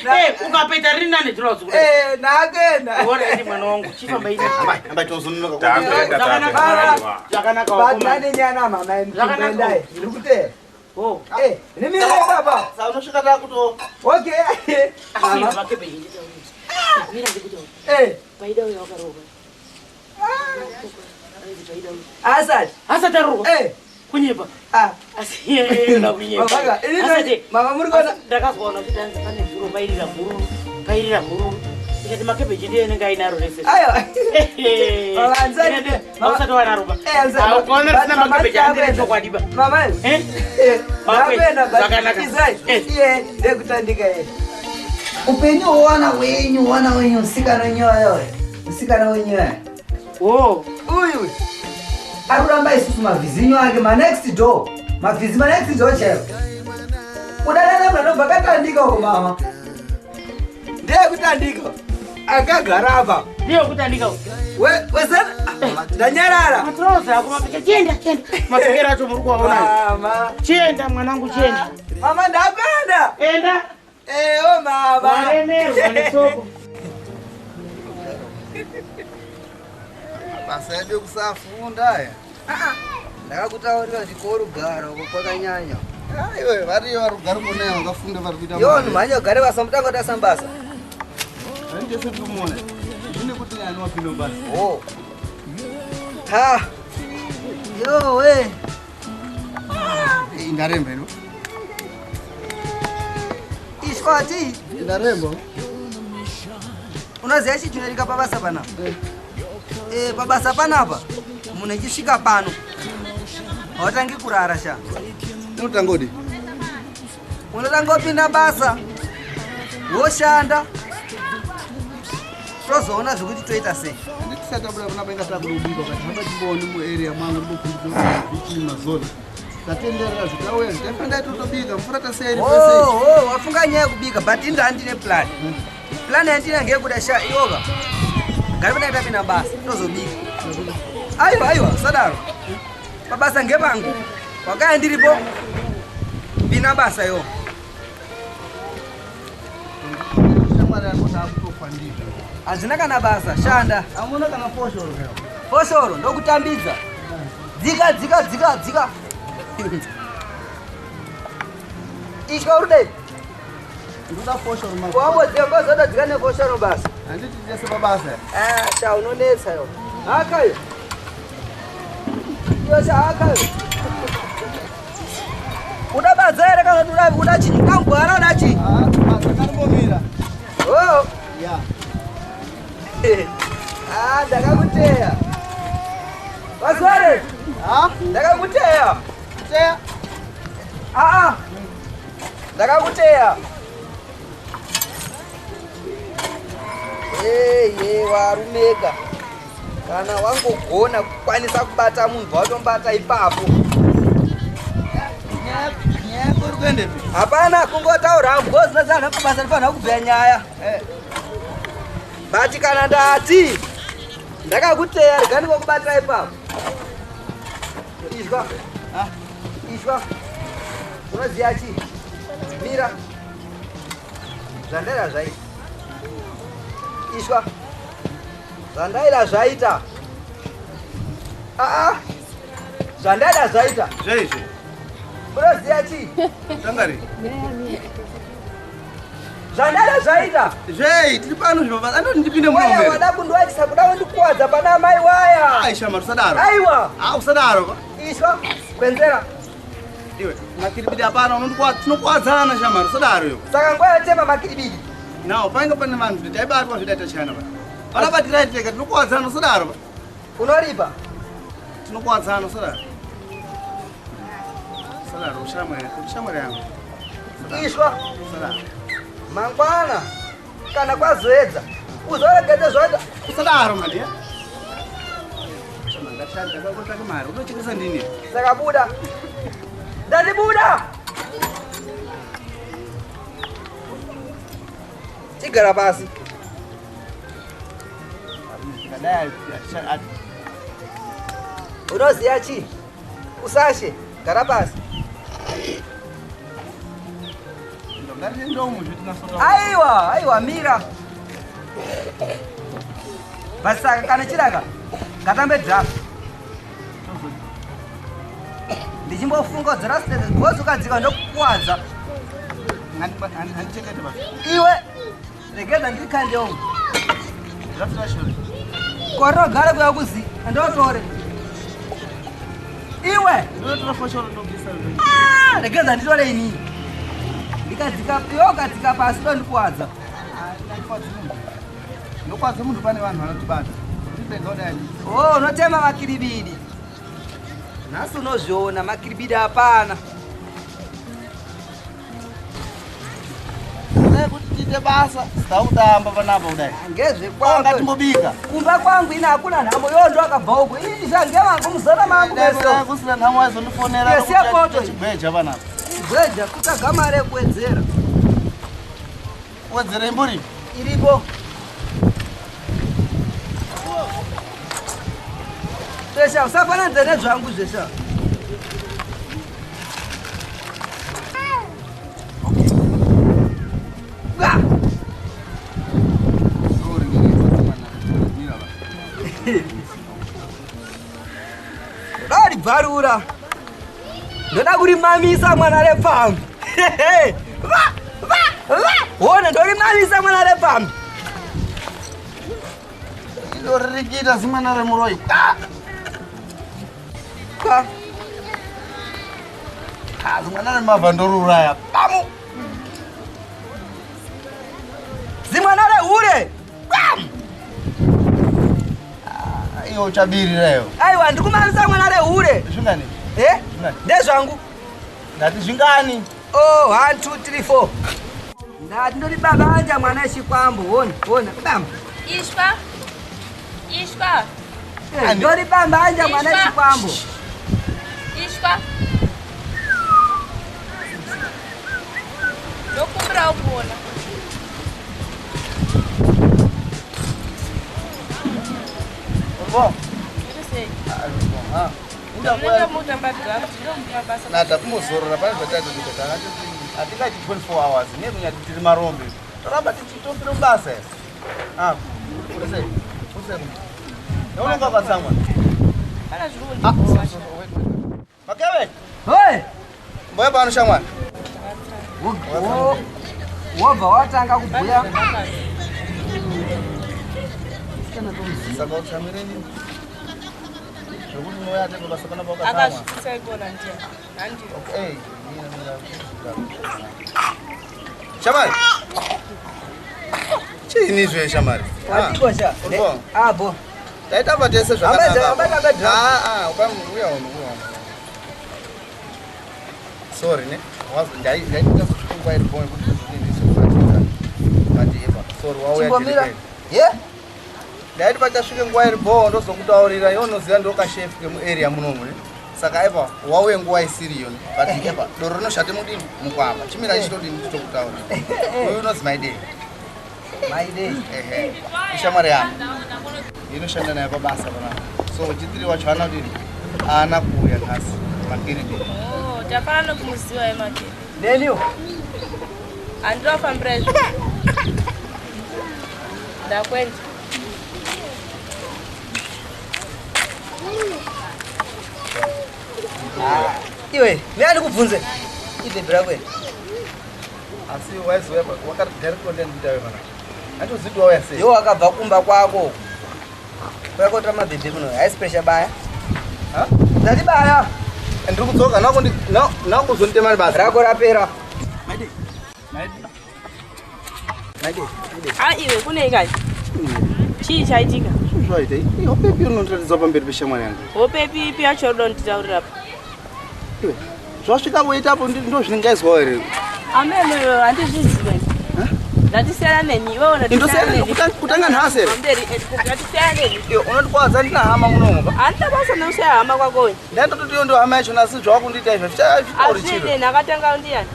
Eh, ukapeta rini nani dzinozi kudai. Eh, ndakuenda. Ora ndi mwana wangu, chifamba ine. Amba tozononoka. Takuenda, takuenda. Aiwa. Zvakanaka wakomana. Batane nyana mama Zvakanaka. ndai. Ndiri kutera. Oh. Eh, nimire baba. Sasa unosvika takuto. Okay. Asi Mama. makebeji nditaura. Mira ndikutaura. Eh, Paida uyo wakarohwa. asati. Asati arohwa. Eh. Kunyepa. Ah. Asi yena kunyepa. Mama, ini Asati. mama muri kuona Ndakazwaona kuti hanzi pane zuro pairira mhururu. Pairira mhururu. Ndikati makebeji ndiye anenge ainaro rese. Ayo. Mama, anzani. Ausati wanaro ba. Eh, anzani. Ah, ukaona But risina mama, makebeji handire ndakuenda. chokwadi ba. Mama. Eh? Eh, ndakuenda but Zvakanaka. izai. Iye, ndekutandika yeye. Upenyu hwana wenyu, hwana wenyu, musikana wenyu yoyo. Musikana wenyu yoyo. Oh. Uyu. Ari kuramba isusu mavhizinyo ake ma next door. Mavhizi ma next door chaiwo. Udanana munhu anobva akatandika uko mama. Ndeyekutandika. Akagara apa. Ndiye kutandika. We wesana ndanyarara. Matroza ako mapicha chienda chienda. Mapfekero acho muri kuwaona. Mama. Chienda mwanangu chienda. Mama ndakuenda. Enda. Eh, oh mama. Waremerwa nesoko. Basa edu kusafunda aya. Ndakakutaurira kuti korugara uko kwakanyanya. Aiwe, variyo varugara kune vakafunda vari kuita. Yo, mhanya ugare basa mutanga tasambasa. Handese tumuone. Zvine kuti ani wapinda basa. Oh. Ha. Yo we. Ndaremba ino. Ishwati. Ndaremba. Unoziva chii chinoitika pabasa panapa? Eh, pabasa panapa munhu echisvika pano hautangi kurara sha. Inotanga kudi? Unotanga kupinda basa woshanda tozoona zvekuti toita sei. Handiti tabuda panapa inga takudobika kati hamba timboone muarea mwangu ndibobvunza kuti mazona. Tatenderera zvikauya zvitaifanda totobika mvura tasiya iri pese. Oh, oh, wafunga nyaya yekubika but ini handine plan. Plan yandina ngeyekuda sha iwoka. Gari panai tapinda basa tozobika. Aiwa aiwa usadaro. Pabasa ngepangu. Wakaya ndiripo. Pinda basa iwo. Shamwari yako takutofa ndizvo. Hazvina kana basa, shanda. Hamuna kana foshoro here. Foshoro ndokutambidza. Dzika dzika dzika dzika. Itya uri Ndoda foshoro mama. Wambodziva ngozoda dzika nefoshoro basa. Handiti tese pabasa. Ah, sha unonetsa yo. Haka yo. Iyo sha haka yo. Uda badza here kana kuti uda chinyi? Kangwara uda chinyi? Ah, basa karimbomira. Oh. Ya. Ah, ndakakuteya. Vaswere. Ah, ndakakuteya. Teya. Ah ah. Ndakakuteya. Eye warumeka. Kana wangogona kukwanisa kubata munhu watombata ipapo. Nyaya yako iri kuendepi? Hapana kungotaura because ndazana pabasa ndifanira kubhuya nyaya. Eh. But kana ndati Ndakakuteya rega ndikokubata ipapo. Izwa. Izwa. Unoziya chii? Mira. Zvandaira zvaita. Izwa. Zvandaira zvaita. Aa. Zvandaira zvaita. Zveizvi. Unoziya chii? Tangari. Zvandaida zvaita. Zvei, tiri pano zvino anoti ndipinde muno Waya wada kundiwachisa kuda kundikuwadza pana amai waya. Ai shama usadaro. Aiwa. Ah usadaro. Ishwa kwenzera. Iwe makiribidi hapana unondikuwadza tinokuwadzana shama usadaro iwe. Saka nguva yotema makiribidi. Nawo painga pane vanhu kuti taibatwa zvidaita chana pa. Pana patirai tega tinokuwadzana usadaro. Unoripa. Tinokuwadzana usadaro. Usadaro ushamwari, ushamwari yangu. Ishwa. Usadaro. Mangwana kana kwazoedza uzoregedze zvaita. Usadaro manje. Shama ngashanda kwakutsvaka mari unochekesa ndini. Saka buda. Ndati buda. Chigara pasi. Ndikadai Unoziya chii? Usashe, gara pasi. Aiwa, aiwa mira. Basi kana chiraka ngatambe draft. Ndichimbofunga dzora state because ukadzika ndokukuwadza. Handichekete basi. Iwe regedza ndiri umu. Draft racho. Korinogara kuya kuzi andotore. Iwe Ndinotora foshoro ndobvisa. Ah, regedza nditore inini. Ndikadzika iwe ukadzika pasi ndondikuwadza. Ndokwadza munhu pane vanhu vanotibata. Ndipedza kudai. Oh, unotema makiribidi. Nhasi unozviona makiribidi hapana. Dai kuti tiite basa, sitakutamba panapa kudai. Ngezvekwako. Ngatimbobika. Kumba kwangu ine hakuna nhamo yo ndo akabva uko. Ini shange vangu muzana mangu Dai meso. kudai kusina nhamo aizondifonera. Yes, siya poto. Chigweja panapa. Gweja kutsvaga mari yekuwedzera. Wedzera imbori. Iripo. Zvesha usafananidza nezvangu zvesha. Ga! Sorry, ndinetsatsa mira ba. Ndoda kuribvarura. Ndoda kurimamisa mwana repfambi. Va! Va! Va! Hona ndorimamisa mwana repfambi. Indorikita zimwana remuroi. Ka! Ah, zimwana remavha ndoruraya. Pamu. Zimwana rehure. Bam! Iwe uchabirira iwe. Aiwa ndikumamisa mwana rehure. Zvingani? Eh? Zvingani? Ndezvangu. Ndati zvingani? Oh, 1 2 3 4. Ndati ndori baba anja mwana echikwambo. Hona, hona, bam. Ishwa. Ishwa. Eh, Ndori bamba anja mwana Ishwa. echikwambo. Ishwa. Ndokumbirawo kuona. Bo. Iri sei? Ah. Munenge mutamba draft ndomupa basa. Nada kumbozorora pane zvatati kuita takati hatingaiti 24 hours nekunyati tiri marombe toramba tichitopira mubasa here Ah, uri sei? Uri sei? Yaunonga wakatsamwa? Pana zviri kundibhowa. Makeve, Hoi! mboya pano shamwari. Wobva watanga kubhuya. Saka utsamire nini? Zvekuti unouya ate pabasa panapa wakatsamwa. Akazvitisa ikona ndiye. Handi. Okay, mira, mira. Shamwari. Chiini izvo shamwari? Watiko sha. Uri bo? Ah, bo. Taitamba tese Ambaza- zvakanaka. ambaza ambaza. Ah, ah, uya uno, uya uno. Sorry ne. Ndaita nguva iri boy kuti ndizokubatiza. But eba, sorry wauya Chimbomira. delicate. Ye? Ndaiti pachasvike nguva iri bho ndozokutaurira iwe unoziva ndokashefu kemuarea munomu ne. Saka eba wauye nguva isiriyo ne. But eba doro rinoshate mudini mukwamba. Chimira chitodini chitokutaurira. Uyu unozi Maidei. Maidei. Ehe. Ishamwari yangu. Inoshanda naye pabasa panapa. So wechitiri wacho haana kudini? Haana kuuya nhasi. Makiribi. Oh, tafanana nokumuziva yemakiri. Neniwo. Handinofambira izvo. Ndakwenda. Iwe, mina ndikubvunze. Ibhebhi rako iri. Asi waizouya wakati direct content nditawe panapa. Handoziti wauya sei? Iwe wakabva kumba kwako. Kuya kotora mabhebhi muno. Haisi pressure baya. Ndati baya. Ndiri kudzoka nakuzonditema basa. Rako rapera. Ah, iwe kune kai. Chii chaitika? Zvaita. Hope ipi unondiratidza pamberi peshamwari yangu. Hope ipi ipi yacho unoda kunditaurira pa? Iwe, zvasvika kuita apo ndozvingaizwawo here? Ameno iwe handizvizive. Ndatisiyana neni iwe Indosiyana neni, kutanga nhasi here? Pamberi ndatisiyana neni. Iwe unondikwadza ndina hama munomu pa. Handina basa nekushaya hama kwako we. Ndandototi iyo ndo hama yacho asi zvawakundiita izvo zvichatauri chiro. Azvinei akatanga ndiyani?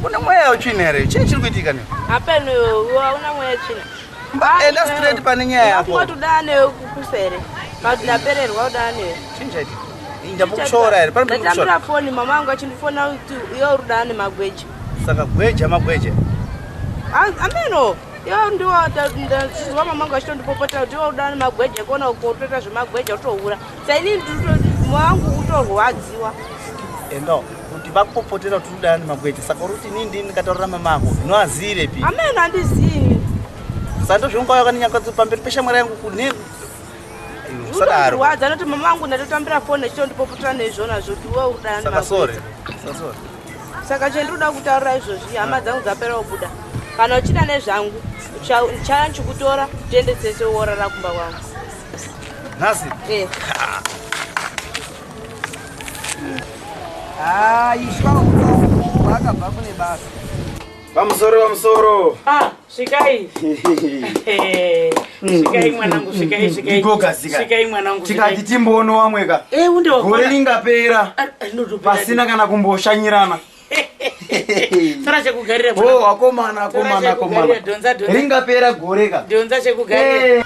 Une mweya wetsvina here? Chii chiri kuitika ne? Hapeno iwe hauna mweya wetsvina. Enda straight pane nyaya yako. Ndakungoti udaa newe kupusa here? But ndapererwa udaa newe. Chii chaitika? Ndambokushora here? Pane Ndatambira ndambokushora. foni mama vangu achindifona kuti iwe uri udaa nemagweja. Saka gweja magweja. Ameno iwe ndiwo ndachizwa mama vangu achitondipopotera kuti iwe udaa nemagweja kuona uko utoita zvemagweja utohura. Sainini moyo wangu utorwadziwa. Enda kuti vakupopotera kuti udaa nemagweja. Saka uri kuti inini ndini ndikataurira mama ako. Ndinoaziirepi? Ameno handizini. Saka ndozvaungauya wakandinyangadza pamberi peshamwari yangu kune usadaro. Utorwadza noti mama vangu ndatotambira foni achitondipopotera neizvona zvoti iwe udaa Saka sorry. Saka sorry. Saka chendinoda kutaura izvozvi hama dzangu dzapera kubuda. Kana uchida nezvangu ndichaya ndichikutora tiende tese worara kumba kwangu. Nhasi? Eh. Ah, ishwa uko wakabva kune basa. Pamusoro pamusoro. Ah, svikai. Svikai mwanangu, svikai, svikai. Ndigogazika. Svikai mwanangu. Tikati timbono wamweka. Eh, unde wakona. Gore ringapera. Pasina kana kumboshanyirana. Tora chekugarira Oh, mwanangu. akomana, Tora akomana, chekugarira, akomana. dhonza, dhonza. Ringapera gore ka. Dhonza chekugarira.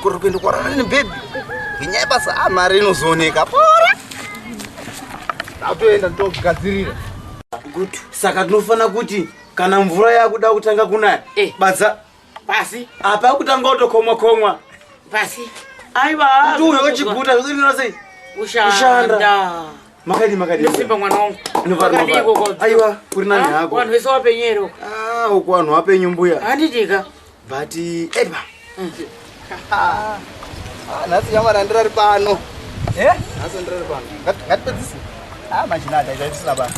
Kuri kuenda kwarara nebhebhi. Ngenyaya yebasa ah mari inozooneka. Pora. Ndatoenda ndogadzirira. Good. Saka tinofana kuti kana mvura yakuda kutanga kunaya, badza pasi. Apa kutanga kutokomwa komwa. Pasi. Aiwa. Kuti uyo uchiguta zvokuti sei? Ushanda. Makadi makadi. Ndosimba mwana wangu. Ndofara, Wakadii ndofara. ikoko? Aiwa, kuri nani Ah, hako? Vanhu vese wapenyu here uko? Ah, uko vanhu vapenyu mbuya. Handitika. But eba. Ah, nhasi shamwari handirari pano. Eh? Nhasi handirari pano. Ngatipedzise. Ah, machinada izvo tisina basa.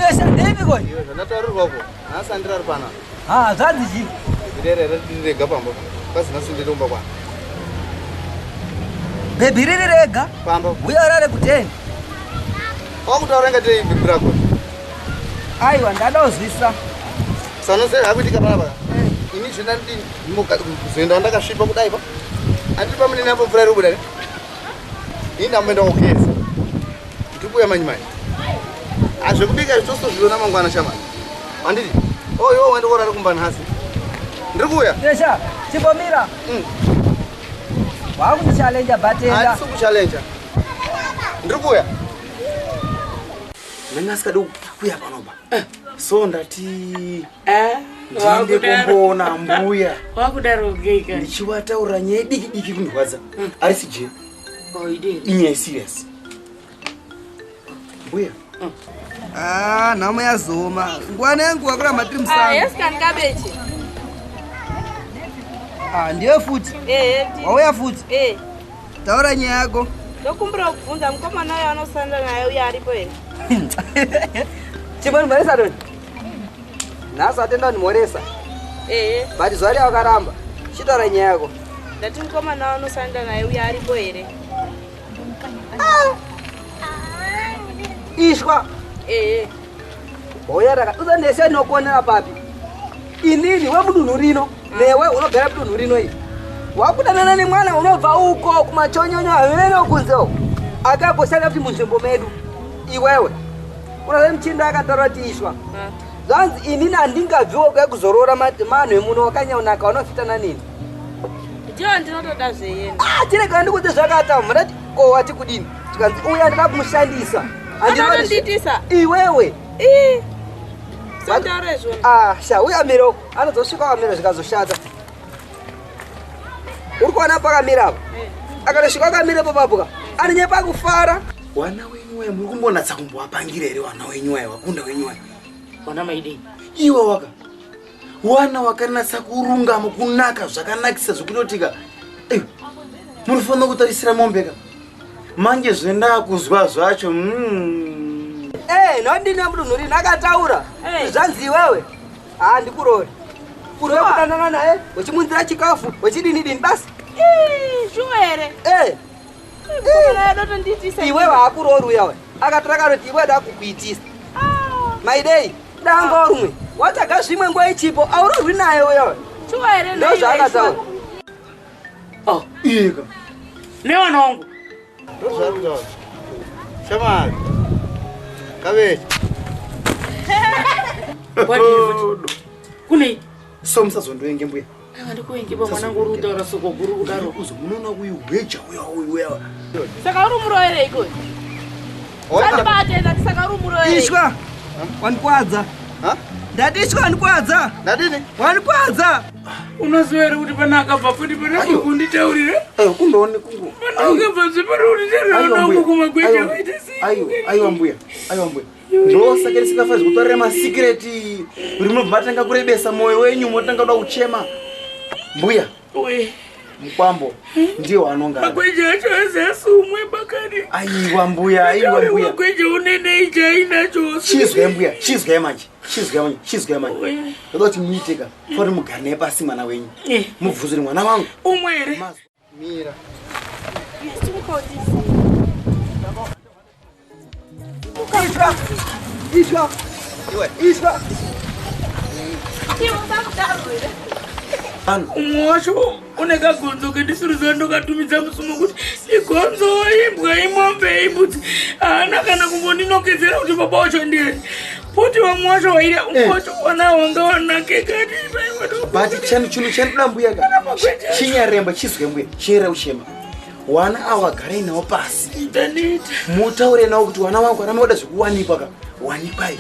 Esha, ndeipi koi? Iwe zvandataurirwa uko. Nhasi handirari pano. Ah, zvanzi chii? Rere riri rega pamba. Kwazi nhasi ndiri kumba kwangu. Bhebhi riri rega. Pamba. Uya urare kuteni. Wakutaura ingatei bhebhi rako. Aiwa, ndada kuzwisisa. Sanoziva zvakuitika panapa. Ini zvina ndini kuzoenda ndakasvipa kudai pa. Andiri pamunene apo mvura iri kubuda ne. Ini ndamboenda kogeza. Ndiri kuuya manyi manyi. Azvekubika izvi tosozviona mangwana shamani. Handiti? Oh, iwe waenda korara kumba nhasi. Ndiri kuuya. Esha, chimbomira. Wakundichalenja batenda. Handisi kuchalenja. Ndiri kuuya. Ndanga asikadi kuuya panopa. So ndati ndiende wakudaro. kumboona mbuya. Wakudaro geika. Ndichiwataurira nyaya diki diki kundirwadza. Arisi je. Inyaya serious. Mbuya. Ah, nhamo yazoma. Nguva nenguva kuramba tiri Ah, musango. yes kani kabechi. Ah, ndiwe futi. Eh, Wauya futi. Eh. Taura nyaya yako. Ndokumbira kubvunza mukomana uyo anosanda naye uyo aripo here? Chimbondimhoresa doni. Nhasi atenda kundimhoresa. Eh. But zuva riya wakaramba. Chitaura nyaya yako. Ndati mukomana anosanda naye uyo aripo here? Ishwa. Eh. Wauya raka. Uzandese ndinokuonera papi. Inini wemudunhu rino newe unogara mudunhu rino iri. Wakudanana nemwana unobva uko kumachonyonyo hamene kunze uko. Akagoshanda kuti munzvimbo medu. Iwewe. Unoziva muchinda akataura kuti ishwa. Zvanzi inini handingabviwo kuya kuzoroora manhu emuno wakanyaunaka vanofitana nini. Ndiyo ndinotoda zveyeni. Ah, chirega ndikudze zvakata murati ko wati kudini? Tikanzi uya ndida kumushandisa. Anondiitisa? Iwewe. Ii. Sataure zvona. Ah, sha uya mira uko. Anozosvika akamira zvikazoshata. Uri kuona pakamira apa? Akatosvika akamira papapo ka. Anonyepa kufara. Wana wenyu waya muri kumbonatsa kumbowapangira here wana wenyu waya wakunda wenyu waya? Wana maidei? Iwe waka. Wana wakanatsa kurungama kunaka zvakanakisa zvekutotika. Eh, munofanira kutarisira mombe ka. Manje zvendakuzwa zvacho. Eh, nondini mudunhu rino akataura. Zvanzi iwewe. Ah, ndikurori. Kurove kudanana naye, uchimunzira chikafu, uchidini dini basi. Ii, shuwa here? Eh. Mukomana adotondiitisa. Iwewe hakurori uya we. Akatora kanoti iwe da kukuitisa. Maidei, danga rumwe. Watsvaga zvimwe nguva ichipo, aurorwi naye uya we. Shuwa here? Ndo zvaakataura. Oh, iyeka. Newana wangu. Ndozvaari Shamari. Kavechi. Kunei? So musazondoenge mbuya. Aiwa ndikuenge ba mwanangu uri kutaura soko guru kudaro. Uzo munoona uyu hweja uya uyu uya. Saka uri muroyere iko? Sandibate ndati saka uri muroyere. Ishwa. Wandikwadza. Ndati ishwa wandikwadza. Ndadini? Wandikwadza. Unoziva here kuti pana akabva futi pana kunditaurira? Aiwa kundoone kungo. Pana akabva zvipari kunditaurira unongo kumagweja waita sei? Aiwa, aiwa mbuya. Aiwa mbuya. Ndosaka ndisingafaniri kutaurira masikireti. Kuti munobva matanga kurebesa moyo wenyu motanga kuda kuchema. Mbuya. Uye. Mukwambo ndiye wanonga. Magweja acho azasumwe bakani. Aiwa mbuya, aiwa mbuya. Magweja unene ichainacho. Chizwai mbuya, chizwai manje. Chizwai manje, chizwai manje. Ndoda kuti muite ka. Fori mugare naye pasi mwana wenyu. Mubvunze kuti mwana wangu. Umwe here? Mira. Ishwa. Ishwa. Iwe. Ishwa. Umwe wacho une kagonzo kendisiruziva ndokatumidza musumo kuti igonzo imbwa imombe imbudzi haana kana kumbondinokedzera kuti baba wacho ndiani poti vamwe wacho waida umwe wacho wana wanga wanake kati But chanu chunu chanoda mbuya ka. Chinyaremba chizwe mbuya, chinyarira kuchema. Wana awa garai nawo pasi. Mutaure nawo kuti wana wangu ana maoda zvekuwanikwa ka. Wanikwai.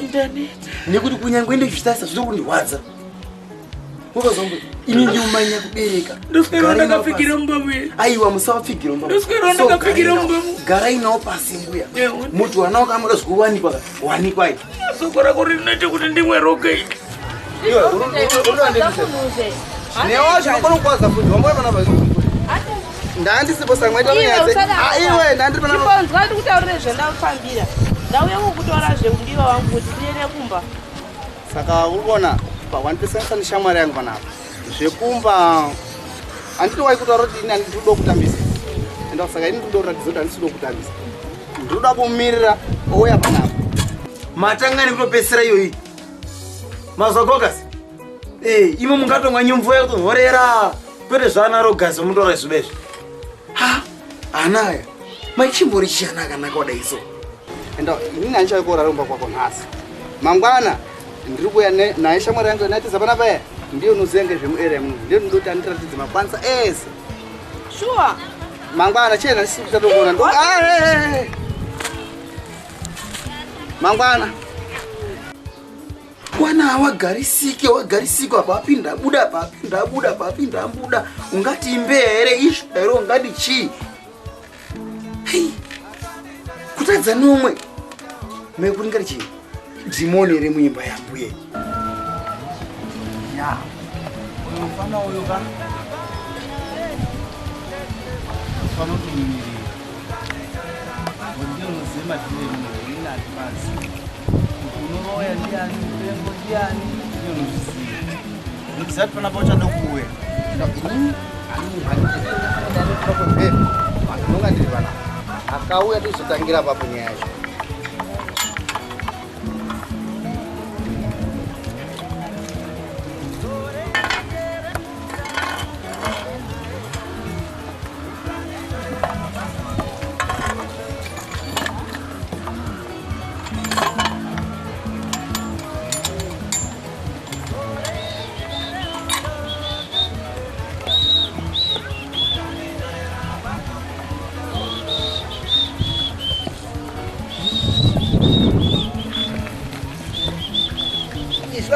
Nekuti kunyangwe ndizvitarisa zviri kundirwadza. Mukazwa mbuya, ini ndimumanya kubereka. Ndoswera Garai nawo ndakapfikira pasi. mumba mwe. Aiwa musawapfigira mumba. Ndoswera So, ndakapfikira garai mumba nawo- Garai nawo pasi mbuya. Muti wana wako amoda zvekuwanikwa ka. Wanikwai. Soko rako rinoita kuti ndimwe roga iri. Iwe, Newa zvinokona kukwadza futi. Wamboya panapa. Ndandisipo saka maita munyatse. Ah, iwe ndandiri panapa. Chimbonzwa ndikutaurire zvandafambira. Ndauya kukutora zvemudiwa wangu kuti tiende kumba. Saka uri kuona wandipesanisa neshamwari yangu panapa. Zvekumba handiti waikutaura kuti ini handiti kuda kutambisa. Enda saka ini ndikuda kuratidza kuti handisi kuda kutambisa. Ndinoda kumirira ouya panapa. Matanga nekutopedzisira iyoyi. Mazwa gogasi. Eh, imo mungatomwa nyumvo yakutonhorera. Kwete zvaana rogasi munotora izvo bezvo. Ha, ana aya. Maichimbori chiyana akanaka kudai so. Enda inini handichaikorara kumba kwako nhasi. Mangwana ndiri kuuya naye shamwari yangu yanaitiza panapa iya. Ndiye unoziva ngezvemuarea muno. Ndiye unoda kuti andiratidze makwanisa ese. Shuwa. Mangwana chena ndisiri kuchatokuona. Ah, eh, eh, eh. Mangwana. Wana wagarisike wagarisike apa apinda abuda apa apinda abuda apa apinda abuda ungati imbe here ishwa here ungati chii hei kutadza nomwe mekuti ngati chii dhimoni here muimba yambuye Ya. Uyu mufana uyu ka. Mufana utomumirira. Ndiye unoziva madhiri emuno, inini handimazi. Kuti unoroya ndiani, mupengo ndiani, ndiye unozviziva. Ndikuziva kuti panapa uchada kuuya. Inini ndinonga ndiri panapa. Akauya tizotangira apapo nyaya yacho.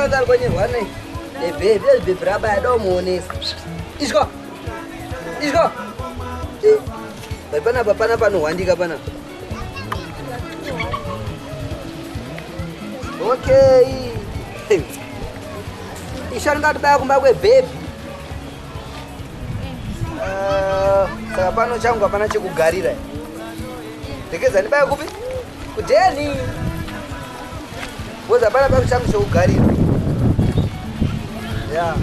Isho rikonyerwa nei nebhebhi bhebhi rabaya domuonesa. Isho. Isho. Bai panapa pana panohwandika panapa. Okay. Isho ringatibaya kumba kwebhebhi. Saka pano changu hapana chekugarira. Ndekeza ndibaya kupi? Kudheni. Boza hapana pano changu chekugarira. Ya.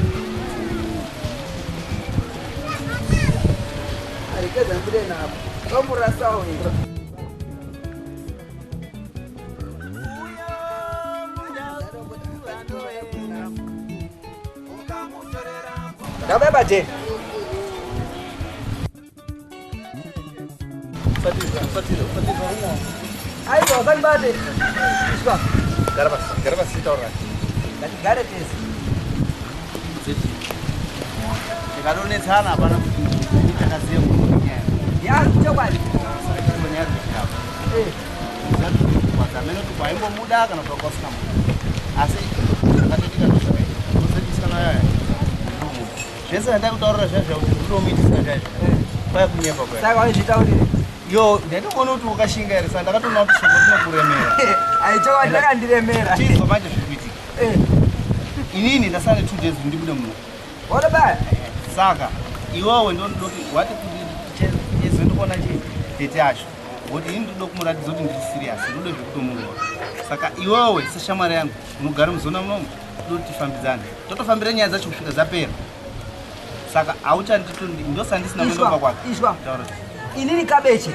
Arekeza ndibude napo. Kamurasawo ira. Ndabaya badheni. Aiwa, usandibate. Iswa. Gara pasi, gara pasi taura. Ngatigare tese. Tikadonetsana hapana kuti takaziva kuti nyaya. Ya, chokwadi. Saka tiri nyaya dzechikafu. Kwadzamene kuti kwaimbomuda kana kuti kwasina muda. Asi zvakatoitika ndozvakaita. Tosetisana yaya. Zvese zvandakutaurira zviya zviya kuti ndinomuitisa zviya zviya. Kwaya kunyepa kwaya. Saka waizvitaurire. Yo, ndaitoona kuti wakashinga here saka ndakatoona kuti shoko rinokuremera. Ai chokwadi rakandiremera. Chizwa manje zviri kuitika. Inini ndasara 2 days kuti ndibude muno. Wona baya. Saka iwewe ndondoti wati kuti chezondikuona chi tete yacho. Woti ini ndoda kumuratidza kuti ndiri serious, ndoda zvekutomuroora. Saka iwewe seshamwari yangu unogara muzona munomu, ndoda kuti tifambidzane. Totofambira nyaya dzacho kusvika dzapera. Saka auchanditondi ndosandisina kuenda kumba kwake. Ishwa. Taura. Inini kabeche.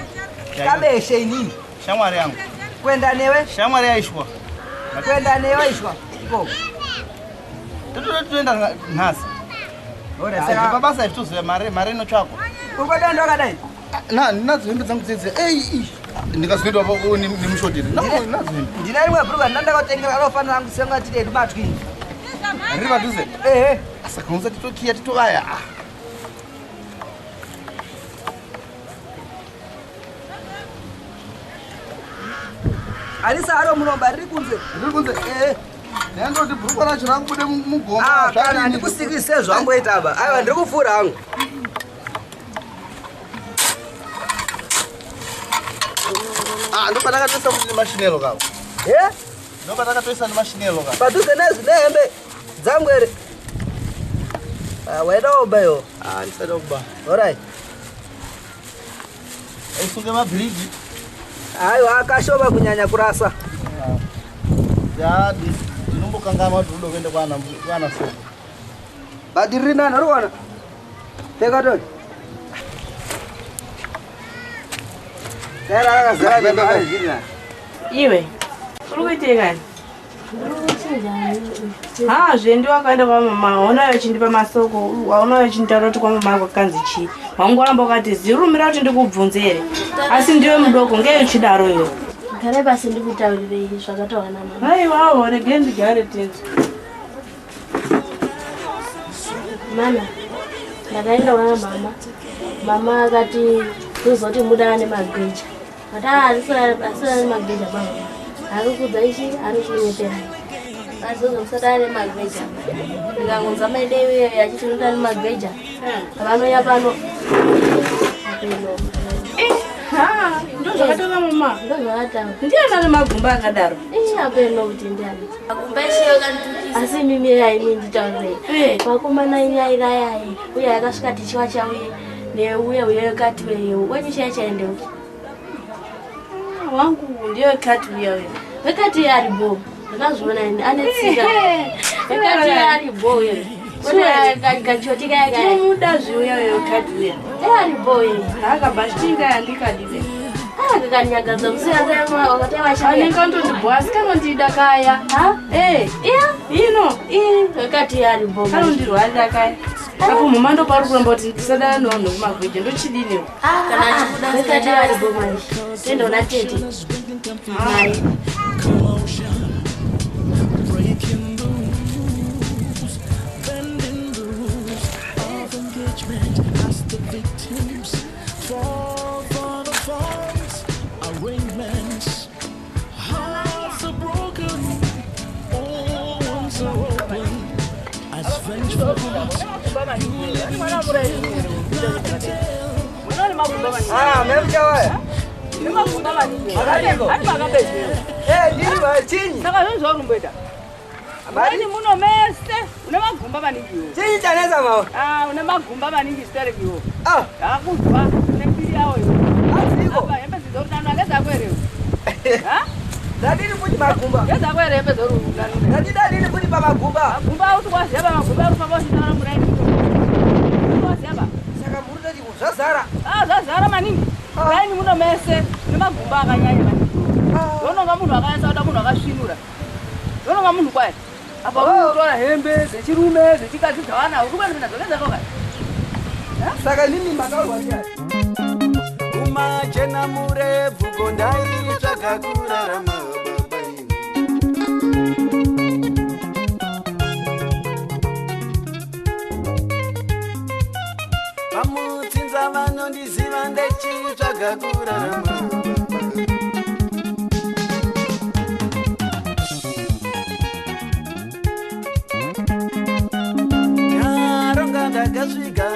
Kabeshe inini. Shamwari yangu. Kuenda newe. Shamwari yaishwa. Kuenda newe ishwa. Ikoko. Totoenda nhasi. Ora saka pabasa izvi toziva mari mari inotsvakwa. Uri kuenda ndakadai? Na ndinadzo hembe dzangu dzedze. Ei, ndikazoenda papo nemushoteri. Nadzo hembe. Ndina rimwe bhuruka ndandakatengera rinofanira rangu senga tiri edu matwini. Riri padhuze? Ehe. Saka usati tokiya titovaya. Arisa haro munomba riri kunze. Riri kunze? Ehe. Ndandoti bhurukwa racho rangubude mugomba. Ah, kana handikusikise zvangoita apa. Aiwa ndiri kupfuura hangu. Ah, ndopatakatoisa kuti nemashinelo kavo. Eh? Ndopatakatoisa nemashinelo kavo. Padhuze nehembe dzangu here. Ah, waida kuba iwo. Ah, ndisada kuba. Alright. Usunge mabhiriji. Aiwa akashoma kunyanya kurasa. Ya, ndinombokanganwa kuti unoda kuenda kwaana soko. But riri nani uri kuona? Pfeka toni. Dai rakazara nemari zviri nani. Iwe, uri kuitei kani? Ha, zvendi wakaenda kwamama, waona vachindipa masoko, waona vachinditaura kuti kwamama kwakanzi chii. Wangoramba ukati zirumira kuti ndikubvunze here. Asi ndiwe mudoko, ngei uchidaro iwe? Gare pasi ndikutaurirei zvakataurwa namama. Aiwawo, regei ndigare tinzwe. Mana, ndakaenda kuna mama. Mama akati kuzoti muda nemagweja. Ati asina nemagweja baba. Ari kudza ichi, ari kunyepera. Azozo musati ane magweja. Ndikangonzwa maidei uye achiti unoda nemagweja. Vanouya pano. Ha, ndozvakataura mama. Ndozvakataura. Ndiani ane magumba akadaro? Ii apeno kuti ndiani. Magumba eshe akanditukisa. Asi mimi yaini nditaurei. Vakomana inyairayayi uye akasvika tichiwacha uye neuye uye kati uye wenyu chaya chaende uki. Wangu ndiyo kati uya uya. Wekati ari bo. Ndakazviona ini ane tsika. Wekati ari bo uye. Kachotika yaka. Tinomuda zviuya uyo kati uya. Ari bo uye. Akabva yandikadile. Kakanyagaza musiyana wakati wachaya. Anenge andondibhowa asi kanondida kaya. Ha? Eh, iya ino. Ii wekati ari bo. Kanondirwarira kaya. Apo mama ndopari kuramba kuti ndisadana nevanhu vekumagweja ndochidini. Kana achibuda wekati ari bo manje. Tendoona tete. Naye. Fall for the false arrangements. Hearts are broken, oh, once are Ah, memuchawaya. Makadiko? Eh, ndiri vachinyi. Saka zvinhu zvauri Mari muno mese une magumba maningi iwo. Chinyi chanetsa mawa? Ah, une magumba maningi sterek iwo. Ah, ndakuzwa une mbiri yawo iwo. Aziko. Apa hembe dzidzorudanwa ngedzako here iwe? Ha? Ndadini futi magumba? Ngedzako here hembe dzorudanwa? Ndadidadini futi pamagumba? Magumba auti waziya pamagumba ari kufamba uchitaura muraini. Waziya ba. Saka muri kutoti zvazara. Ah, zvazara maningi. Muraini muno mese une magumba akanyanya maningi. Ndononga munhu akanyatsa kuda munhu akasvinura. Ndononga munhu kwaye. Apa unotora hembe dzechirume dzechikadzi dzavana uri kuenda nadzo ngedzako kai. Saka nini makaurwa ndiani? Umachena murebvu kondaitsvaga kurarama baba ini. Vamutsinza vanondiziva ndechitsvaga kurarama baba. Nyaronga ndakasvika.